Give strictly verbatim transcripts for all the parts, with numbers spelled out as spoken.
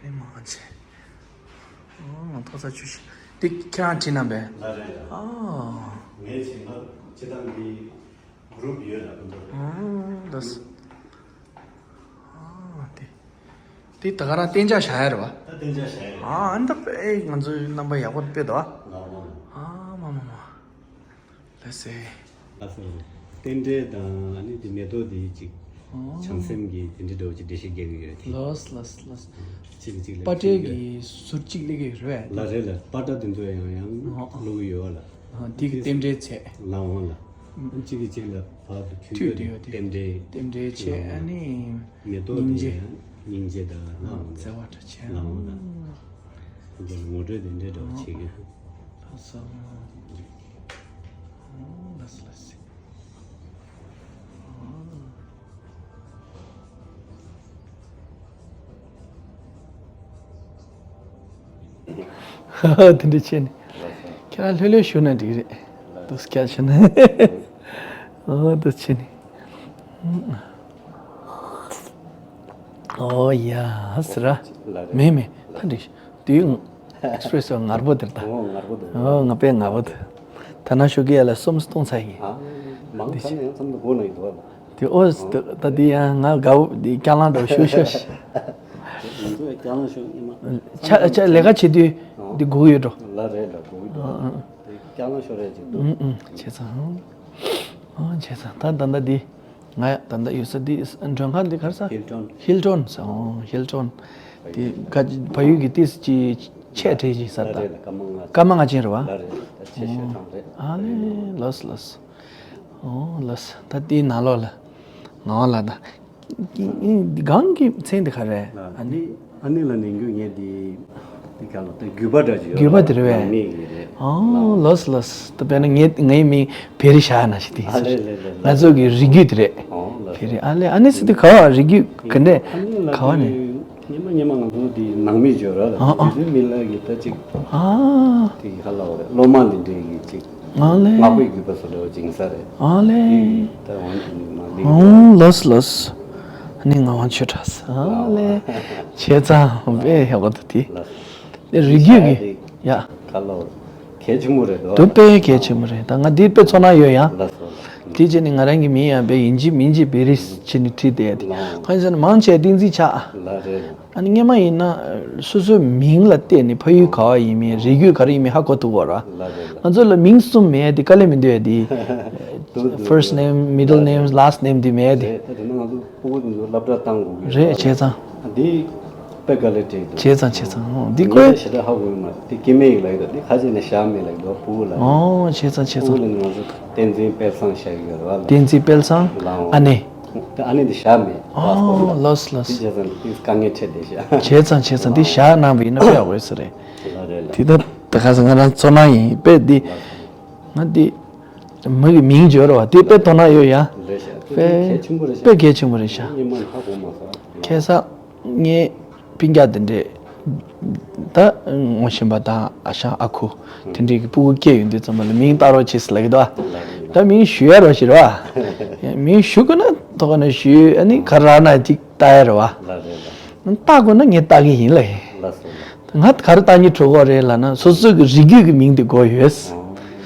ཨེ་མ་ཆེ། ཨོ་ཐོག་ས་ཆུ་ཤི། དེ་ཁྱེད་རང་བྲིས་ན་བས། ལ་རེད་ལ། ཨ། ངས་བྱིན་པ་སྤྱི་བཏང་གི་གུ་རུབ་ཡོད་ལ་ཀུན་ཏུ། ཨ་ལ་སི། ཨ་དེ། དེ་ད་ག་རང་གཏན་འཇགས་བཞག་ཡ་རེད་བ། ད་གཏན་འཇགས་བཞག་ཡ་རེད། ཨ་ཨ་ནི་ད་ཨེ་ང་ཚོའི་རྣམ་པ་ཡག་པོ་དཔེ་འདུག་ཨ། ལ་ལ། ཨ་མ་མ་མ། ལ་སེ། ལ་སེ། རྟེན་འབྲེལ་དང་ཨ་ནི་དེ་མེ་ཏོག་དེ་ཅིག་ཨོ། བྱང་སེམས་ཀྱི་དེ་འདྲ་འདྲ་བོ་ཅིག་འགྲེལ་བཤད་རྒྱག་གི་ཡོད་དེ། ལ་སེ་ལ་སེ་ལ་སེ། གཅིག་གིས་གཅིག་ལ་པ་ཏྲའི་གི་ཟུར་གཅིག་སླེབས་ཀྱི་ཡོད་རེད་བས། ལ་རེད་ལ། པ་ཏྲ་དེ་ཚོ་ཡང་ཡང་ཨོ། བླུག་གི་ཡོད་ལ། ཨ་དེ་གི་རྟེན་འབྲེལ་ཚད། ལ་འོང་ལ། ཨ་གཅིག་གིས་གཅིག་ལ་བར་དུ་མཐུད་མཐུད་ཡོད་དེ། རྟེན་འབྲེལ། རྟེན་འབྲེལ་ཚད། ལ་འོང་ལ། ཨ་ནི་མེ་ཏོག་དེ་སྙིང་རྗེ། ཡང་སྙིང་རྗེ་དང་ལ་འོང་ལ། བརྩེ་བ་འདྲ་བྱས། ལ་འོང་ལ། ཨ་ངོ་སྤྲོད་དེ་འདྲ་འདྲ་བོ་བྱེད་ཀྱི། ལགས་སོ། ལགས་སོ་ལགས་སོ། དེ་འདྲ་བྱས་ནས། ཁྱེད་རང་ལྷོད་ལྷོད་བཞུགས་ན་འགྲིག་རེད། འདུག་སྐྱ་བྱས་ན། ཨོ་འདུག་བྱས་ནས། ཨོ་ཡ་ཟེར་ར། མེད་མེད་ད་འགྲིག་དུས་ཨེག་སི་པི་རེ་སི་ངར་པོ་དེར་ད། ཨོ་ངར་པོ་དེར། ཨོ་ང་དཔེ་ངར་པོ་དེར། ད་ན་ཤོ་གི་ཡ་ལ་སོམས་གཏོང་ཚ་ཡིན། ཨ་མང་ཚ་ནས་ཡང་ཚམ་དུ་གོ་ན་ཡིན་འདུག་བ། དེ་ཨོ་ད་དེ་ཡང་ང་དགའ་བོ་དེ་སྐྱ་ལང་འདྲ་བོ་ཤོ་ཤོ་ཤི། ང་ཚོ་ཡང་སྐྱ་ལང་ཤོ་ཉི་མ། ཆ་ཆ་ལས་ཀ་བྱེད་དུས་འདི་དགོས་ཡོད་འགྲོ། ལ་རེད་ལ་དགོས་ཡོད་འགྲོ། ཨ་ཨ། དེ་སྐྱ་ལང་ཤོ་རེད་ཅིག་འདུག་ཨ་ཨ་བྱས་ཙང་། ཨ་བྱས་ཙང་ད་ད་ད་དེ། ང་ཡ་ད་ལྟ་ཡོད་ས་འདི་མགྲོན་ཁང་འདི་ག་རེ་ཟེར། ཧིལ་ཊོན། ཧིལ་ཊོན་ཟེར། ཨོ་ཧིལ་ཊོན། འདི་ག་བལ་ཡུལ་གྱི་ཏིས་ཀྱི་ཆེ་གྲས་ཅིག་ཟེར་ད། ལ་རེད་ལ། སྐར་མ་ལྔ། སྐར་མ་ལྔ་ཅན་རེད་བ། ལ་རེད་ད་ཆེ་ཤོས་ཨོ་གྲངས་རེད། ཨ་ལེ་ལགས་ལགས། ཨོ་ལགས་ད་དེའི་ནང་ལོགས་ལ་ང་བ་ལ་ད། སྒང་གི་མཚན་འདི་ག་རེད། ཨ་ནི། ཨ་ནི་ལ་ནི་རྒྱུ་ངས་འདི་འདི་ག་ལ་ད་རྒྱུད་པ་འདྲ་ཅིག་ཡོད་རྒྱུད་པ་དེ་རེད་བས། ནང་མི་ཡིན་རེད། ཨོ་ལགས་ལགས། ད་དཔེར་ན་ངས་ངའི་མིང་བེ་རི་ཤ་ན་ཞིག་དེ་ཨ་ལེ་ལེ་ལེ། ང་ཚོ་གི་རིགས་རྒྱུད་དེ་རེད། ཨོ་ལགས། བེ་རི་ཨ་ལེ་ཨ་ནི་སི་དེ་ག་བ་རིགས་རྒྱུད་ག་འདྲས་ཨ་ནི་ལ་ག་བ་ནས། ཉི་མ་ཉི་མ་ང་ཚོ་འདི་ནང་མི་ཡོད་ར་ལ། ཨ་ཨ། དེ་དུས་མི་ལ་གི་ད་ཅིག་ཨ་དེ་ག་ལ་བ་རེད། སློབ་མ་འདི་འདྲའི་གི་ཅིག་ཨ་ལེ། ངག་པའི་རྒྱུད་པ་སོགས་ལ་སྦྱིན་ས་རེད། ཨ་ལེ། ད་འོང་དུ་མ་ལིག་ཨོ་ལགས་ལགས། ནི་ངག་དབང་ཆོས་གྲགས། ཨ་ལེ། བྱས་ཙང་དཔེ་ཡག་པོ་འདུག་དེ། ལགས། དེ་རིགས་རྒྱུད་ཀྱི་ཡ། ག་ལ་བ་གལ་ཆེན་པོ་རེད་དོ། དུ་དཔེ་གལ་ཆེན་པོ་རེད། ད་ང་འདི་དཔེ་ཚོར་སྣང་ཡོད་ཡ། ལགས་སོ། དེ་རྗེས་ནི་ང་རང་གི་མིང་ཡང་དཔེ་ཡིན་གཅིག་མིན་གཅིག་བེ་རི་བྱས་ནས་བྲིས་བསྡད་ཡ་དེ། ལགས། གང་ཡིན་ཟེར་ན་མང་ཆེ་བསྟན་འཛིན་ཆགས། ལགས་རེད། ཨ་ནི་སྔོན་མ་ཡིན་ན་སོ་སོའི་མིང་ལ་བལྟས་ནས་ཕ་ཡུལ་ག་བ་ཡིན་མིན་རིགས་རྒྱུད་ག་རེ་ཡིན་མིན་ཧ་གོ་ཐུབ་པ་ར། ལགས་རེད་ལགས། ང་ཚོ་ལ་མིང་གསུམ་མེད་དེ་དཀའ་ལས་མི་འདུག་ཡ་དེ། འདུག་འདུག first name, middle names, last name དེ་མེད་དེ། རེད། ད་དེ་ནི་ང་ཚོ་སྤུ་གུ་དེ་ཚོ་སློབ་གྲྭ་བཏང་དགོས་ཀྱི་རེད། བྱས་ཙང་། འདི་དཔེ་དཀའ་ལས་འཕྲད་འདུག་བྱས་ཙང་བྱས་ཙང་འདི་ངས་ཀོ་ད་ཞེ་དྲག་ཧ་གོ་གི་མ་རེད། འདི་སྐྱེ་དམན་ཡིག་ལ་ཡོད་ད། འདི་ཁ་ཆེ་ནས་བཞག་མེད་ལ་ཡོད་སྤུ་གུ་ལ། ཨོ་བྱས་ཙང་བྱས་སྤུ་གུ་ཙང་ལ་ནི་ང་ཚོ་བསྟན་འཛིན་དཔལ་བཟང་བཞག་གི་ཡོད་རེད་བ་ལ། བསྟན་འཛིན་དཔལ་བཟང་ལའང་ཨ་ནེ། ད་ཨ་ནེ་འདི་བཞག་མེད། ཨོ་པ་སི་པོར་ལ། ལགས་ལགས། འདི་བྱས་ཙང་འདི་དཀའ་ངལ་འཕྲད་བསྡད་ཤག་བྱས་ཙང་བྱས་ཙང་འདི་བཞག་གནང་བ་ཡིན་ན་དཔེ་ཡག་པོ་ཡོད་ས་རེད། ལ་རེད་ལ། དེ་ད་ད་ག་ས་ང་རང་ཚོར་སྣང་ཡིན་དཔེ་འདི། ང་འདི་མི་གི་མིང་བརྗོད་རོགས་དེ་དཔེ་དོ་སྣང་ཡོད་ཡ། རེད་ཤག་དཔེ་དཔེ་གལ་ཆེན་པོ་རེད་ཤག་དཔེ་གལ་ཆེན་པོ་རེད་ཤག་སྔོན་མ་ཧ་གོ་མ་སོང་། ཁ་སང་ངའི་སྤུན་ཀྱག་དེ་འདྲས་ད་ངོ་ཤེས་པ་དང་ཨ་ཞང་ཨ་ཁུ་དེ་འདྲས་ཀྱི་སྤུ་གུ་སྐྱེས་ཡོང་དུས་ཙམ་པ་ལ་མིང་བཏགས་རོགས་བྱེད་ཟེར་ལབ་ཀྱི་འདུག་ད་མིང་ཞུ་ཡ་རོགས་ཞེས་རོགས། མིང་ཞུ་དགོས་ན་ཐོག་ནས་ཞུ། ཨ་ནི་ག་རེ་རག་ན་ཅིག་བཏགས་ཡ་རེད་བ། ལ་རེད་ལ། བཏགས་དགོས་ན་ངས་བཏགས་ཀྱི་ཡིན་ལ། ལགས་སོ་ལགས། ང་ག་རེ་བཏགས་སྙིང་བྲོ་གི་རེད་ལབ་ན་སོ་སོ་གི་རིགས་རྒྱུད་ཀྱི་མིང་དེ་དགོས་ཡོད། ཨོ་ལགས་སོ།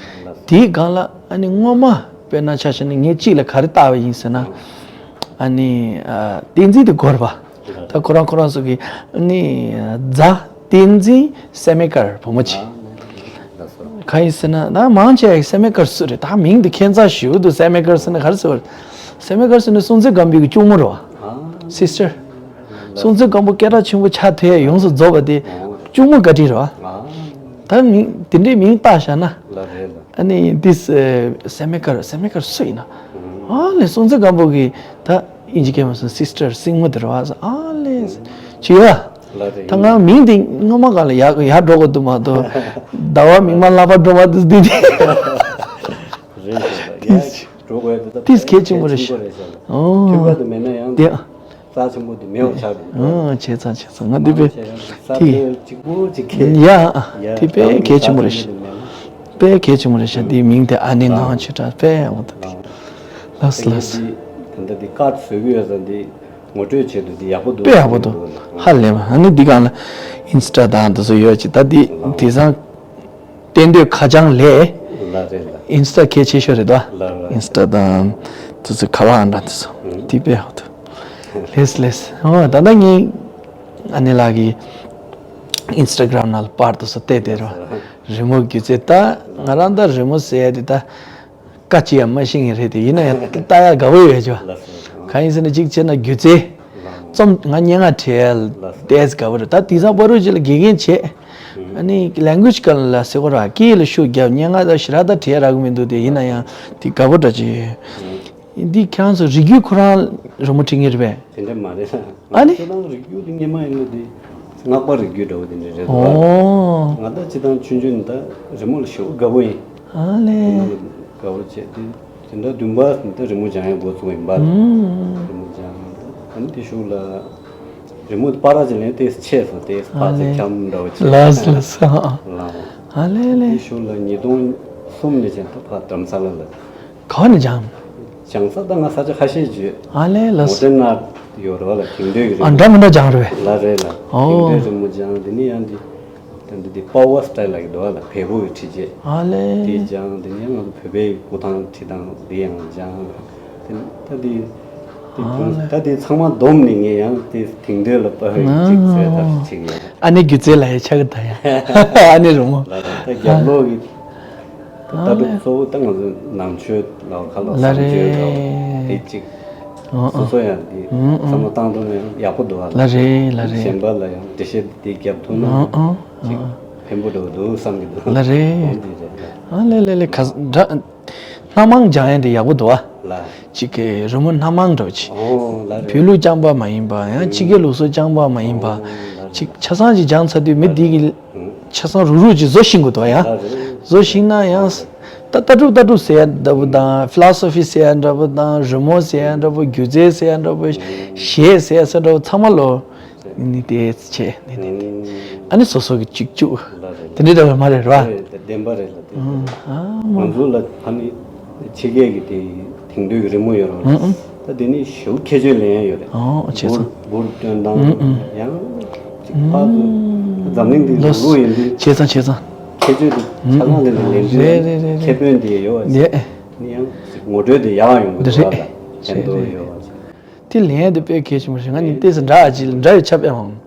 དེའི་སྒང་ལ་ཨ་ནི་སྔོན་མ་དཔེར་ན་ཆ་བཞག་ན་ངས་གཅིག་ལ་ག་རེ་བཏགས་པ་ཡིན་ཟེར་ན། ཨ་ནི་ཨ་བསྟན་འཛིན་དེ་དགོས་རེད་པ། ལགས། ད་ཁོ་རང་ཁོ་རང་ཚོ་གི་ཨ་ནི་ཨ་རྫ་བསྟན་འཛིན་སེ་མེ་ཀར་བུ་མོ་ཆེ། ཨ་ལགས་སོ། གང་ཡིན་ཟེར་ན་ད་མང་ཆེ་སེ་མེ་ཀར་སུ་རེད། ད་མིང་དེ་ཁྱད་མཚར་ཞེ་པོ་འདུག་སེ་མེ་ཀར་ཟེར་ན་ག་རེ་ཟེར་བ་རེད། སེ་མེ་ཀར་ཟེར་ན་སྲོང་བཙན་སྒམ་པོའི་གི་གཅུང་མོ་རེད་པ། ཨ། སིས་ཊར། སྲོང་བཙན་སྒམ་པོ་སྐད་གྲགས་ཆེན་པོ་ཆགས་ཐུབ་ཡ་ཡོངས་སུ་རྫོགས་པ་དེ་ཨོ། གཅུང་མོ་བཀའ་དྲིན་རེད་བ། ཨ། ད་མིང་དེ་འདྲའི་མིང་བཏགས་བཞག་ན། ལ་རེད་ལ། ཨ་ནི་འདི་སེ་མེ་ཀར་སེ་མེ་ཀར་སུ་ཡིན་ན། ཨ་ལས་སྲོང་བཙན་སྒམ་པོ་གི་ད་དབྱིན་ཇི་སྐད་མ་སོང་སིས་ཊར་སྲིང་མོ་དེ་རེད་བ། ཨ་ལས་ཅི་ཡོད། ལ་རེད། ད་ང་མིང་དེ་སྔོན་མ་ག་ལ་ཡག་ཡག་འགྲོ་གི་འདུག་མ་གཏོགས་ཟླ་བ་མིག་དམར་ལྷག་པ་འགྲོ་མ་འདུག་འདི་དེ། རེད་ཤག་ཡ། འགྲོ་དགོས་ཡ་འདི་ད་ཏིས་གལ་ཆེན་པོ་རེད་ཤག་ཨོ། མཐུན་པ་དེ་མེད་ན་ཡང་དེ་རྩ་ཆེན་པོ་དེ་མེད་པ་ཆགས་འགྲོ་གི་འདུག་ཨོ་བྱས་ཙང་བྱས་ཙང་ང་འདི་དཔེ་ས་དེ་ཆེན་གཅིག་པོ་གཅིག་ཁེལ་ཡ། ཡ་དེ་དཔེ་གལ་ཆེན་པོ་རེད་ཤག་དཔེ་གལ་ཆེན་པོ་རེད་ཤག་དེའི་མིང་དེ་ཨ་ནེ་ངག་དབང་ཆོས་གྲགས་དཔེ་ཡག་པོ་འདུག་ལགས་ལགས། ད་ལྟ་དེ་ཀར་བཟོ་གི་ཡོད་ཙང་དེ། ངོ་སྤྲོད་བྱེད་དུས་འདི་ཡག་པོ་འདུག་དཔེ་ཡག་པོ་འདུག་ཧ་ལས་པ། ཨ་ནི་འདི་གང་ལ་ཨིན་སི་ཊ་དང་དེ་ཚོ་ཡོད་ཅིག་ད་འདི་དེང་སང་གཏན་སྡོད་ཁ་བྱང་ལས་ལ་རེད་ལ། ཨིན་སི་ཊ་གལ་ཆེ་ཤོས་རེད་དོ། ལ་ལ། ཨིན་སི་ཊ་དང་དེ་ཚོ་ག་བ་ཨ་འདྲ་དེ་ཚོ་ཨུ། དེ་དཔེ་ཡག་པོ་འདུག་ལེས་ལེས། ཨོ་ད་ལྟ་ངས་ཨ་ནེ་ལགས་ཀྱི་ཨིན་སི་ཊ་གྷ་རམ་ནང་ལ་པར་དེ་ཚོ་བལྟས་བསྡད་རོགས། རི་མོ་སྒྱུ་རྩལ་ད་ང་རང་ད་རི་མོ་ཟེར་ཡ་དེ་ད། བཀའ་ཅི་ཡང་མ་ཤེས་ངེས་རེད་དེ། ཡིན་ན་ཡང་ལྟ་ཡག་དགའ་བོ་ཡོད་ཅོ། ལགས་སོ། གང་ཡིན་ཟེར་ན་གཅིག་བྱས་ན་སྒྱུ་རྩལ། ལགས། རྩོམ་ང་སྙན་ངག་བྲིས་ལགས་སོ། ཏེས་དགའ་བོ་རེད། ད་དེང་སང་པ་རུ་ཅི་ལ་དགེ་རྒན་བྱས། ཨ་ནི་language སྐོར་ལ་ཟེར་གོ་ར་སྐད་ཡིག་ལ་ཤུགས་རྒྱབ། སྙན་ངག་ད་ཞེ་དྲག་ད་བྲིས་རག་གི་མི་འདུག་དེ། ཡིན་ན་ཡང་དེ་དགའ་བོ་འདྲ་ཅིག་འདི་ཁྱེད་རང་ཚོ་རིགས་རྒྱུད་ཁོ་རང་རི་མོ་བྲིས་ངེས་རེད་པས། དེ་འདྲ་མ་རེད་ལ། ཨ་ནི། ཁྱེད་རང་རིགས་རྒྱུད་དེ་སྔོན་མ་ཡིན་ན་དེ་སྔགས་པ་རིགས་རྒྱུད་འདྲ་བོ་དེ་འདྲ་རེད་འདུག་ཨོ། ང་ད་སྤྱིར་བཏང་ཆུང་ཆུང་ནས་ད་རི་མོ་ལ་ཞེ་པོ་དགའ་བོ་ཡིན། ཨ་ལེ། རི་མོ་ལ་དགའ་བོ་བྱས་དེ་དེ་འདྲ་བདུན་པ་ནས་ད་རི་མོ་སྦྱང་ཡག་འགོ་བཙུགས་པ་ཡིན་པ་ལ། ཨུམ། རི་མོ་སྦྱང་ད་ཨ་ནི་དེ་གཞུག་ལ་རི་མོ་དེ་པར་ཅིག་ལེན་ཏེ་ཆས་སོང་། ཏེ་ཕར་ཚུར་འཁྱམ་འདྲ་བོ་བྱས། ལགས་ལགས་སོ། ལགས། ཨ་ལེ་ལེ། དེ་གཞུག་ལ་ཉིས་སྟོང་གསུམ་ནས་བྱས་ད་ཕར་དྷ་རམ་ས་ལ་ལ། ག་བ་ནས་སྦྱངས། སྦྱང་ས་ད་ང་ས་ཆ་ཁ་ཤས་བརྗོད། ཨ་ལེ་ལ། མོ་ཊ་ནག་ཡོད་རེད་བ་ལ། དེང་དུས་ཀྱི་རི་ཨ་མོ། འདྲ་མི་འདྲ་སྦྱངས་རེད་པས། ལ་རེད་ལ། ཨོ། དེང་དུས་རི་མོ་སྦྱངས། དེ་ནས་ཡང་འདི་ད་འདི་འདི་པ་ཝ་སི་ཊའིལ་ལབ་ཀྱི་འདུག་བ་ལ། བལ་པོ་གི་བྲིས་རྗེས། ཨ་ལེ། དེ་སྦྱངས། དེ་ནས་ཡང་ང་ཚོ་བོད་པའི་སྐུ་ཐང་བྲིས་སྟངས་འདི་ཡང་སྦྱངས། དེ་ད་དེ་དེ་ཨ་ལེ། ད་དེ་ཚང་མ་བསྡོམས་ནས་ངས་ཡང་དེ་དེང་དུས་ལ་དཔག་པའི་ཅིག་ཨ་རྩོད་ཐབས་ཤིག་བྱེད་ཀྱི་ཡོད། ཨ་ནི་སྒྱུ་རྩལ་ལ་ཡ་ཆགས་ཀྱི་ད་ཡ། ཨ་ནི་རི་མོ། ལ་རེད། ད་རྒྱབ་ལོགས་ཀྱི། ད་ལྟ་བུ་གཙོ་བོ་ད་ང་ཚོ་ནང་ཆོས་ལ་ཁ་ལ་ལ་བཟང་སྤྱོད་ལ་རེད། དེ་གཅིག་ཨོ་སོ་ཨོ། སོ་ཡང་དེ་ཨོ་ཨོ། བསམ་བློ་བཏང་ཐུབ་ན་ཡང་ཡག་པོ་འདུག་ཨ། ལ་རེད་ལ་རེད། གཞན་པ་ལ་ཡང་འགྲེལ་བཤད་དེ་རྒྱབ་ཐུབ་ན་ཨོ་ཨོ་ཅིག་ཨོ་ཕན་པོ་འགྲོ་འདུག་བསམ་གྱི་འདུག་ལ་རེད། འོ་འདི་རེད་ལ། ཨ་ལེ་ལེ་ལེ། ག་འདྲ་སྣ་མང་སྦྱང་ཡ་དེ་ཡག་པོ་འདུག་ཨ། ལ། གཅིག་གི་རི་མོ་སྣ་མང་འདྲ་བོ་ཅིག་ཨོ་ལ་རེད། བོད་ལུགས་རྐྱང་པ་མ་ཡིན་པ་ཡང་ཕྱི་རྒྱལ་ལུགས་སྲོལ་རྐྱང་པ་མ་ཡིན་པ་ཨོ་ལ་རེད། ཅིག་ཆ་ཚང་ཅིག་སྦྱངས་ཚར་དུས་མི་འདི་གི་ཆ་ཚང་རུག་རུག་ཅིག་བཟོ་ཤེས་དགོས་འདུག་ཡ། བཟོ་ཤེས་ན་ཡང་ད་ལྟ་གྲུབ་ལྟ་གྲུབ་ཟེར་ཡ་འདྲ་པོ་དང་ཕི་ལོ་སོ་ཕི་ཟེར་ཡ་འདྲ་པོ་དང་རི་མོ་ཟེར་ཡ་འདྲ་པོ་སྒྱུ་རྩལ་ཟེར་ཡ་འདྲ་པོ་གཞས་ཟེར་ཡ་ཟེར་འདྲ་པོ་ཚང་མ་ལོ་ནི་དེ་བྱས་ནི་དེ་ཨ་ནི་སོ་སོ་གི་གཅིག་གཅུག་དེ་འདྲའི་འདྲ་པོ་མ་རེད་ར། བདེན་པ་རེད་ལ་དེ། ཨ་མ། ང་ཚོ་ལ་ཕ་ནི་ཕྱི་རྒྱལ་གྱི་དེ་དེང་དུས་ཀྱི་རི་མོ་ཡོད་རེད་བ། ཨང་ཨང་། ད་དེ་ནི་ཞེ་པོ་ཁྱད་ཆོས་ལེན་ཡ་ཡོད་རེད། ཨོ་བྱས་ཙང་། འབུར་འབུར་སྟོན་སྟངས་ཨང་ཨང་། ཡང་ཅིག་ཕར་ཚུར་ཨང་། འཛམ་གླིང་འདི་ལོ་ལུགས་ཡིན་དུས་བྱས་ཙང་བྱས་ཙང་། ཁྱད་ཆོས་དེ་ཆ་ཚང་ལེན་ནས་ལེན་རྒྱུ་རེད་རེད་རེད་རེད། ཁེ་ཕན་དེ་ཡོད་བ་ཅིག་ནི་ཡང་ཅིག་ངོ་སྤྲོད་དེ་ཡག་ཡོང་གི་འདུག་བ་ལ་ཕན་ཐོགས་ཡོད་བ་ཅིག་དེ་ལེན་ཡ་དེ་དཔེ་གལ་ཆེན་པོ་རེད། ང་ནི་ཏོག་ཙམ་འདྲ་ཅིག་འདྲ་ཡོད་ཆ་དཔེ་འོང་།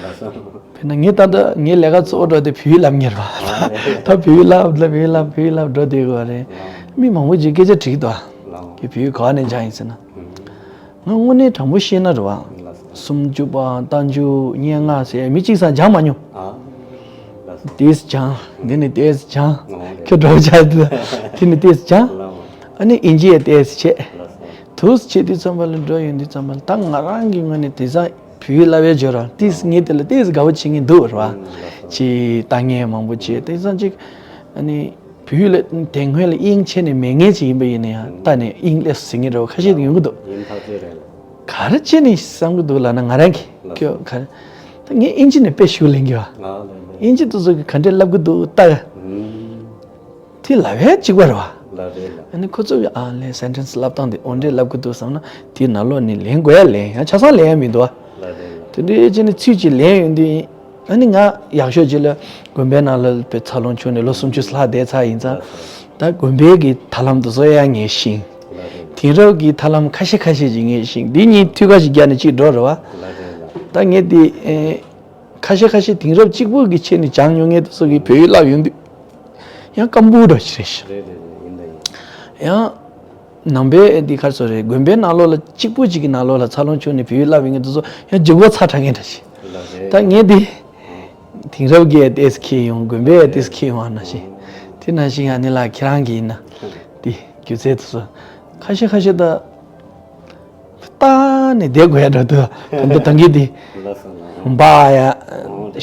ལགས་སོ། དཔེར་ན་ངས་ད་ལྟ་ངའི་ལས་ཀ་གཙོ་བོ་འགྲོ་དེ་བོད་ཡིག་བསླབ་མཁན་རེད་བ། ཨ་རེད། ད་བོད་ཡིག་བསླབ་ལ་བོད་ཡིག་བསླབ་བོད་ཡིག་བསླབ་འགྲོ་དེ་གོ་རེད། ལགས། མི་མང་པོ་ཅིག་སྐད་ཆ་དྲིས་འདུག་ལགས། ཁྱེད་བོད་ཡིག་ག་བ་ནས་སྦྱངས་ཡིན་ཟེར་ན། ཨུམ། ང་དངོས་གནས་དྲང་པོ་བཤད་ན་རེད་བ། ལགས་སོ། སུམ་ཅུ་པ་རྟགས་འཇུག་སྙན་ངག་ཟེར་མི་གཅིག་ཙམ་སྦྱངས་མ་མྱོང་། ཨ། ལགས་སོ། ཏོག་ཙམ་སྦྱངས་འདི་ནས་ཏོག་ཙམ་སྦྱངས། ཨོ་རེད། ཁྱོད་འགྲོ་བྱ་དེ་ནས་ཏོག་ཙམ་སྦྱངས། ལགས། ཨ་ནི་ཨིན་ཇི་ཡ་ཏོག་ཙམ་བྱས། ལགས་སོ། ཏོག་ཙམ་བྱས་དུས་ཙམ་པ་ལ་འགྲོ་ཡོང་དུས་ཙམ་པ་ལ་ད་ང་རང་གི་ངོས་ནས་དེང་སང་བོད་ཡིག་བསླབ་ཡས་འབྱོར་ར་ཏིས་ངས་དེ་ལ་ཏིས་དགའ་བོ་བྱེད་ངེས་འདུག་ར་བ། ཨང་། ལགས་སོ། ཅིག་ལྟ་ངན་མང་པོ་བྱས་དེང་སང་ཅིག་ཨ་ནི་བོད་ཡིག་ལ་དེ་སྔོན་ལ་དབྱིངས་ཆེ་ནས་མེད་ངེས་ཅིག་ཡིན་པ་ཡིན་ན་ཡང་ཨང་། ལྟ་ནས་དབྱིངས་སླེབས་ཟིན་ངེས་འདྲ་བོ་ཁ་ཤས་ཡོང་གི་འདུག་ཡིན་ཐག་ཆོད་རེད་ལ། ག་རེ་བྱས་ནས་བསམ་གི་འདུག་ལབ་ན་ང་རང་གི་ལགས་སོ། ཁྱོད་ག་རེ་ད་ངས་དབྱིན་ཇི་ནས་དཔེ་ཞུ་ལེན་གི་བ། ཨ་ལེ་ལེ། དབྱིན་ཇི་དེ་ཚོ་གི་ག་འདྲས་བསླབ་གི་འདུག་ལྟ་ག་ཨང་། དེ་ལབ་ཡས་གཅིག་པ་རེད་བ། ལགས་རེད་ལགས། ཨ་ནི་ཁོ་ཚོ་གི་ཨ་ལས་སེན་ཊེན་སི་བསླབ་སྟངས་དེ་འོ་འདྲས་བསླབ་གི་འདུག་བསམ་ན་དེའི་ནང་ལོགས་ནས་ལེན་དགོས་ཡ་ལེན་ཡང་ཆ་ཚང་ལེན་ཡ་མི་འདུག་བ། ལགས་རེད་ལགས། དེ་འདྲའི་ཅི་ནི་ཚིག་ཅིག་ལེན་ཡོང་དུས་ཨ་ནི་ང་ཡག་ཤོས་ཅིག་ལ་དགོན་པའི་ནང་ལ་དཔེ་འཚར་ལོངས་བྱུང་ནས་ལོ་སུམ་ཅུ་ལྷག་བསྡད་ཚར་ཡིན་ཙང་། ལགས་རེད། ད་དགོན་པའི་གི་ཐབས་ལམ་དེ་ཚོ་ཡང་ངས་ཤེས། ལགས་རེད། དེང་རབས་ཀྱི་ཐབས་ལམ་ཁ་ཤས་ཁ་ཤས་ཅིག་ངས་ཤེས། འདི་གཉིས་ཐུགས་ཁ་ཞིག་རྒྱག་ནས་ཅིག་འགྲོ་རེད་བ། ལགས་རེད་ལགས། ད་ངས་འདི་ཨེ། ཁ་ཤས་ཁ་ཤས་དེང་རབས་གཅིག་པུ་གི་ཆེད་ནས་སྦྱང་མྱོང་མཁན་དེ་ཚོ་གིས་བོད་ཡིག་བསླབ་ཡོང་དུས་ཡང་སྐམ་པོ་འདྲ་ཞིག་རེད་ཤག་རེད་རེད་རེད། ཡིན་ད་ཡིན། ཡང་ནང་པའི་འདི་ག་རེ་ཟེར་རེད། དགོན་པའི་ནང་ལོགས་ལ་གཅིག་པུ་གཅིག་གི་ནང་ལོགས་ལ་འཚར་ལོངས་བྱུང་ནས་བོད་ཡིག་བསླབ་ཡོང་མཁན་དེ་ཚོ་ཡང་ལྗིད་ཁོག་ཚ་དྲགས་མཁན་འདྲ་ཞིག་ལགས་རེད། ད་ངས་འདི་དེང་རབས་ཀྱི་ཏོག་ཙམ་ཁྱེར་ཡོང་དགོན་པའི་ཏོག་ཙམ་ཁྱེར་ཡོང་བ་ནང་བཞིན། དེ་ནང་བཞིན་ཨ་ནི་ལགས་ཁྱེད་རང་གི་ཡིན་ན་འདི་སྒྱུ་རྩལ་དེ་ཚོ་ཁ་ཤས་ཁ་ཤས་ད། ལྟ་ནས་བསྡད་དགོས་ཡ་འདྲ་འདུག་ད་ལྟ་ད་གིན་དེ་ལགས་སོ་ལགས། འབའ་ཡ་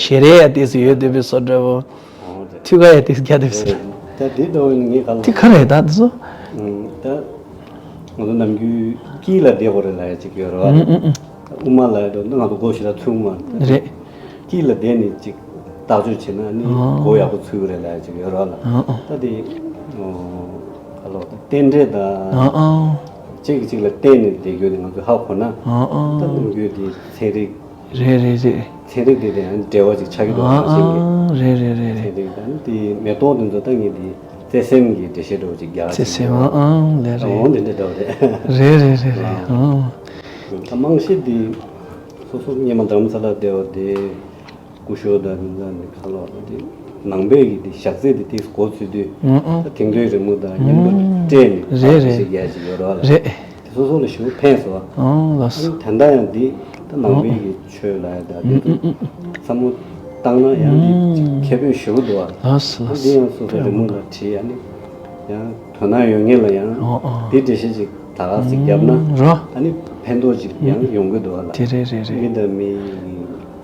ཞལ་རས་ཡ་ཏོག་ཙམ་ཡོད་བསྡད་པའི་བཟོ་འདྲ་བོ། ཨོ་རེད། ཐུགས་ཁ་ཡ་ཏོག་ཙམ་རྒྱག་བསྡད་པའི་བཟོ་འདྲ། ད་དེ་འདྲ་བོ་ངས་ག་ལ། དེ་ག་རེད་ད་དེ་ཚོ། ད་ང་ཚོ་ནམ་རྒྱུན་དཀྱིལ་ལ་བསྡད་དགོས་རེད་ལབ་ཡ་ཅིག་ཡོད་རེད་བ། ཨུ་ཨུ་ཨུ། དབུ་མ་ལ་ཡ་འགྲོ་ན་ང་ཚོ་མགོ་ཞེ་དྲག་ཚུགས་མ་རེད། དཀྱིལ་ལ་བསྡད་ནས་ཅིག་བརྟག་དཔྱད་བྱས་ན་ནི་ཨོ་མགོ་ཡག་པོ་ཚུགས་རེད་ལབ་ཅིག་ཡོད་རེད་ལ། ཨོ་ཨོ། ད་དེ་ཨོ་ག་ལོ་ད་རྟེན་འབྲེལ་དང་ཨོ་ཨོ། གཅིག་གིས་གཅིག་ལ་བརྟེན་ནས་བསྡད་རྒྱུ་དེ་ང་ཚོས་ཧ་གོ་ན། ཨང་ཨང་། ད་ནམ་རྒྱུན་དེ་ཚན་རིག་རེད་རེད་རེད། ཚན་རིག་དེ་དེ་ཡང་འབྲེལ་བ་ཅིག་ཆགས་ཀྱི་འདུག་ཨང་ནང་བཞིན་གྱི། ཨང་། རེད་རེད་རེད་རེད། ཚན་རིག་དང་དེ་མེ་ཏོག་དེ་ཚོ་ད་ངས་དེ་བརྩེ་སེམས་ཀྱི་འགྲེལ་བཤད་འདྲ་བོ་ཅིག་རྒྱག་བརྩེ་སེམས་ཨང་ཨང་ལས་རེད། འོང་དེ་འདྲ་འདྲ་བོ་རེད། རེད་རེད་རེད་རེད། ཨང་། ཨང་། ད་རྨང་གཞི་དེ་སོ་སོ་སྔོན་མ་རྡ་རམ་ས་ལ་བསྡད་པ་དེ། སྐུ་ཞབས་དང་ནི་ཁ་ལོ་དེ་ནང་པའི་གི་དེ་ཞག་ཚད་དེ་དེ་འགོ་ཚུགས་དུས། ཨང་ཨང་། ད་དེང་དུས་རི་མོ་དང་མཉམ་དུ་སྤྲད་ནས་རེད་རེད། ཞིག་ཡ་ཞིག་ཡོད་རོགས་ལ། རེད། དེ་སོ་སོ་ལ་ཞེ་པོ་ཕན་སོང་། ཨང་། ལགས་སོ། ཨང་། ད་ལྟ་ཡང་འདི་ད་ནང་པའི་གི་ཆོས་ལ་ཡ་ད་དེ་ཚོ་བསམ་བློ་བཏང་ན་ཡང་འདི་ཅིག་ཁེ་ཕན་ཞེ་པོ་འདུག་ཨ། ལགས་སོ་ལགས་སོ། འདི་ཡང་སོ་སོ་རི་མོ་ལ་བྲིས། ཨ་ནི་ཡང་དོ་སྣང་ཡོད་མཁན་ལ་ཡང་ཨང་ཨང་། འདི་འགྲེལ་བཤད་ཅིག་ད་ག་ཟིག་བརྒྱབ་ན། ཨང་། རོ། ཨ་ནི་ཕན་ཐོགས་ཅིག་ཡང་ཡོང་གི་འདུག་ཨ་ལ། དེ་རེད་རེད་རེད། མི་དང་མི་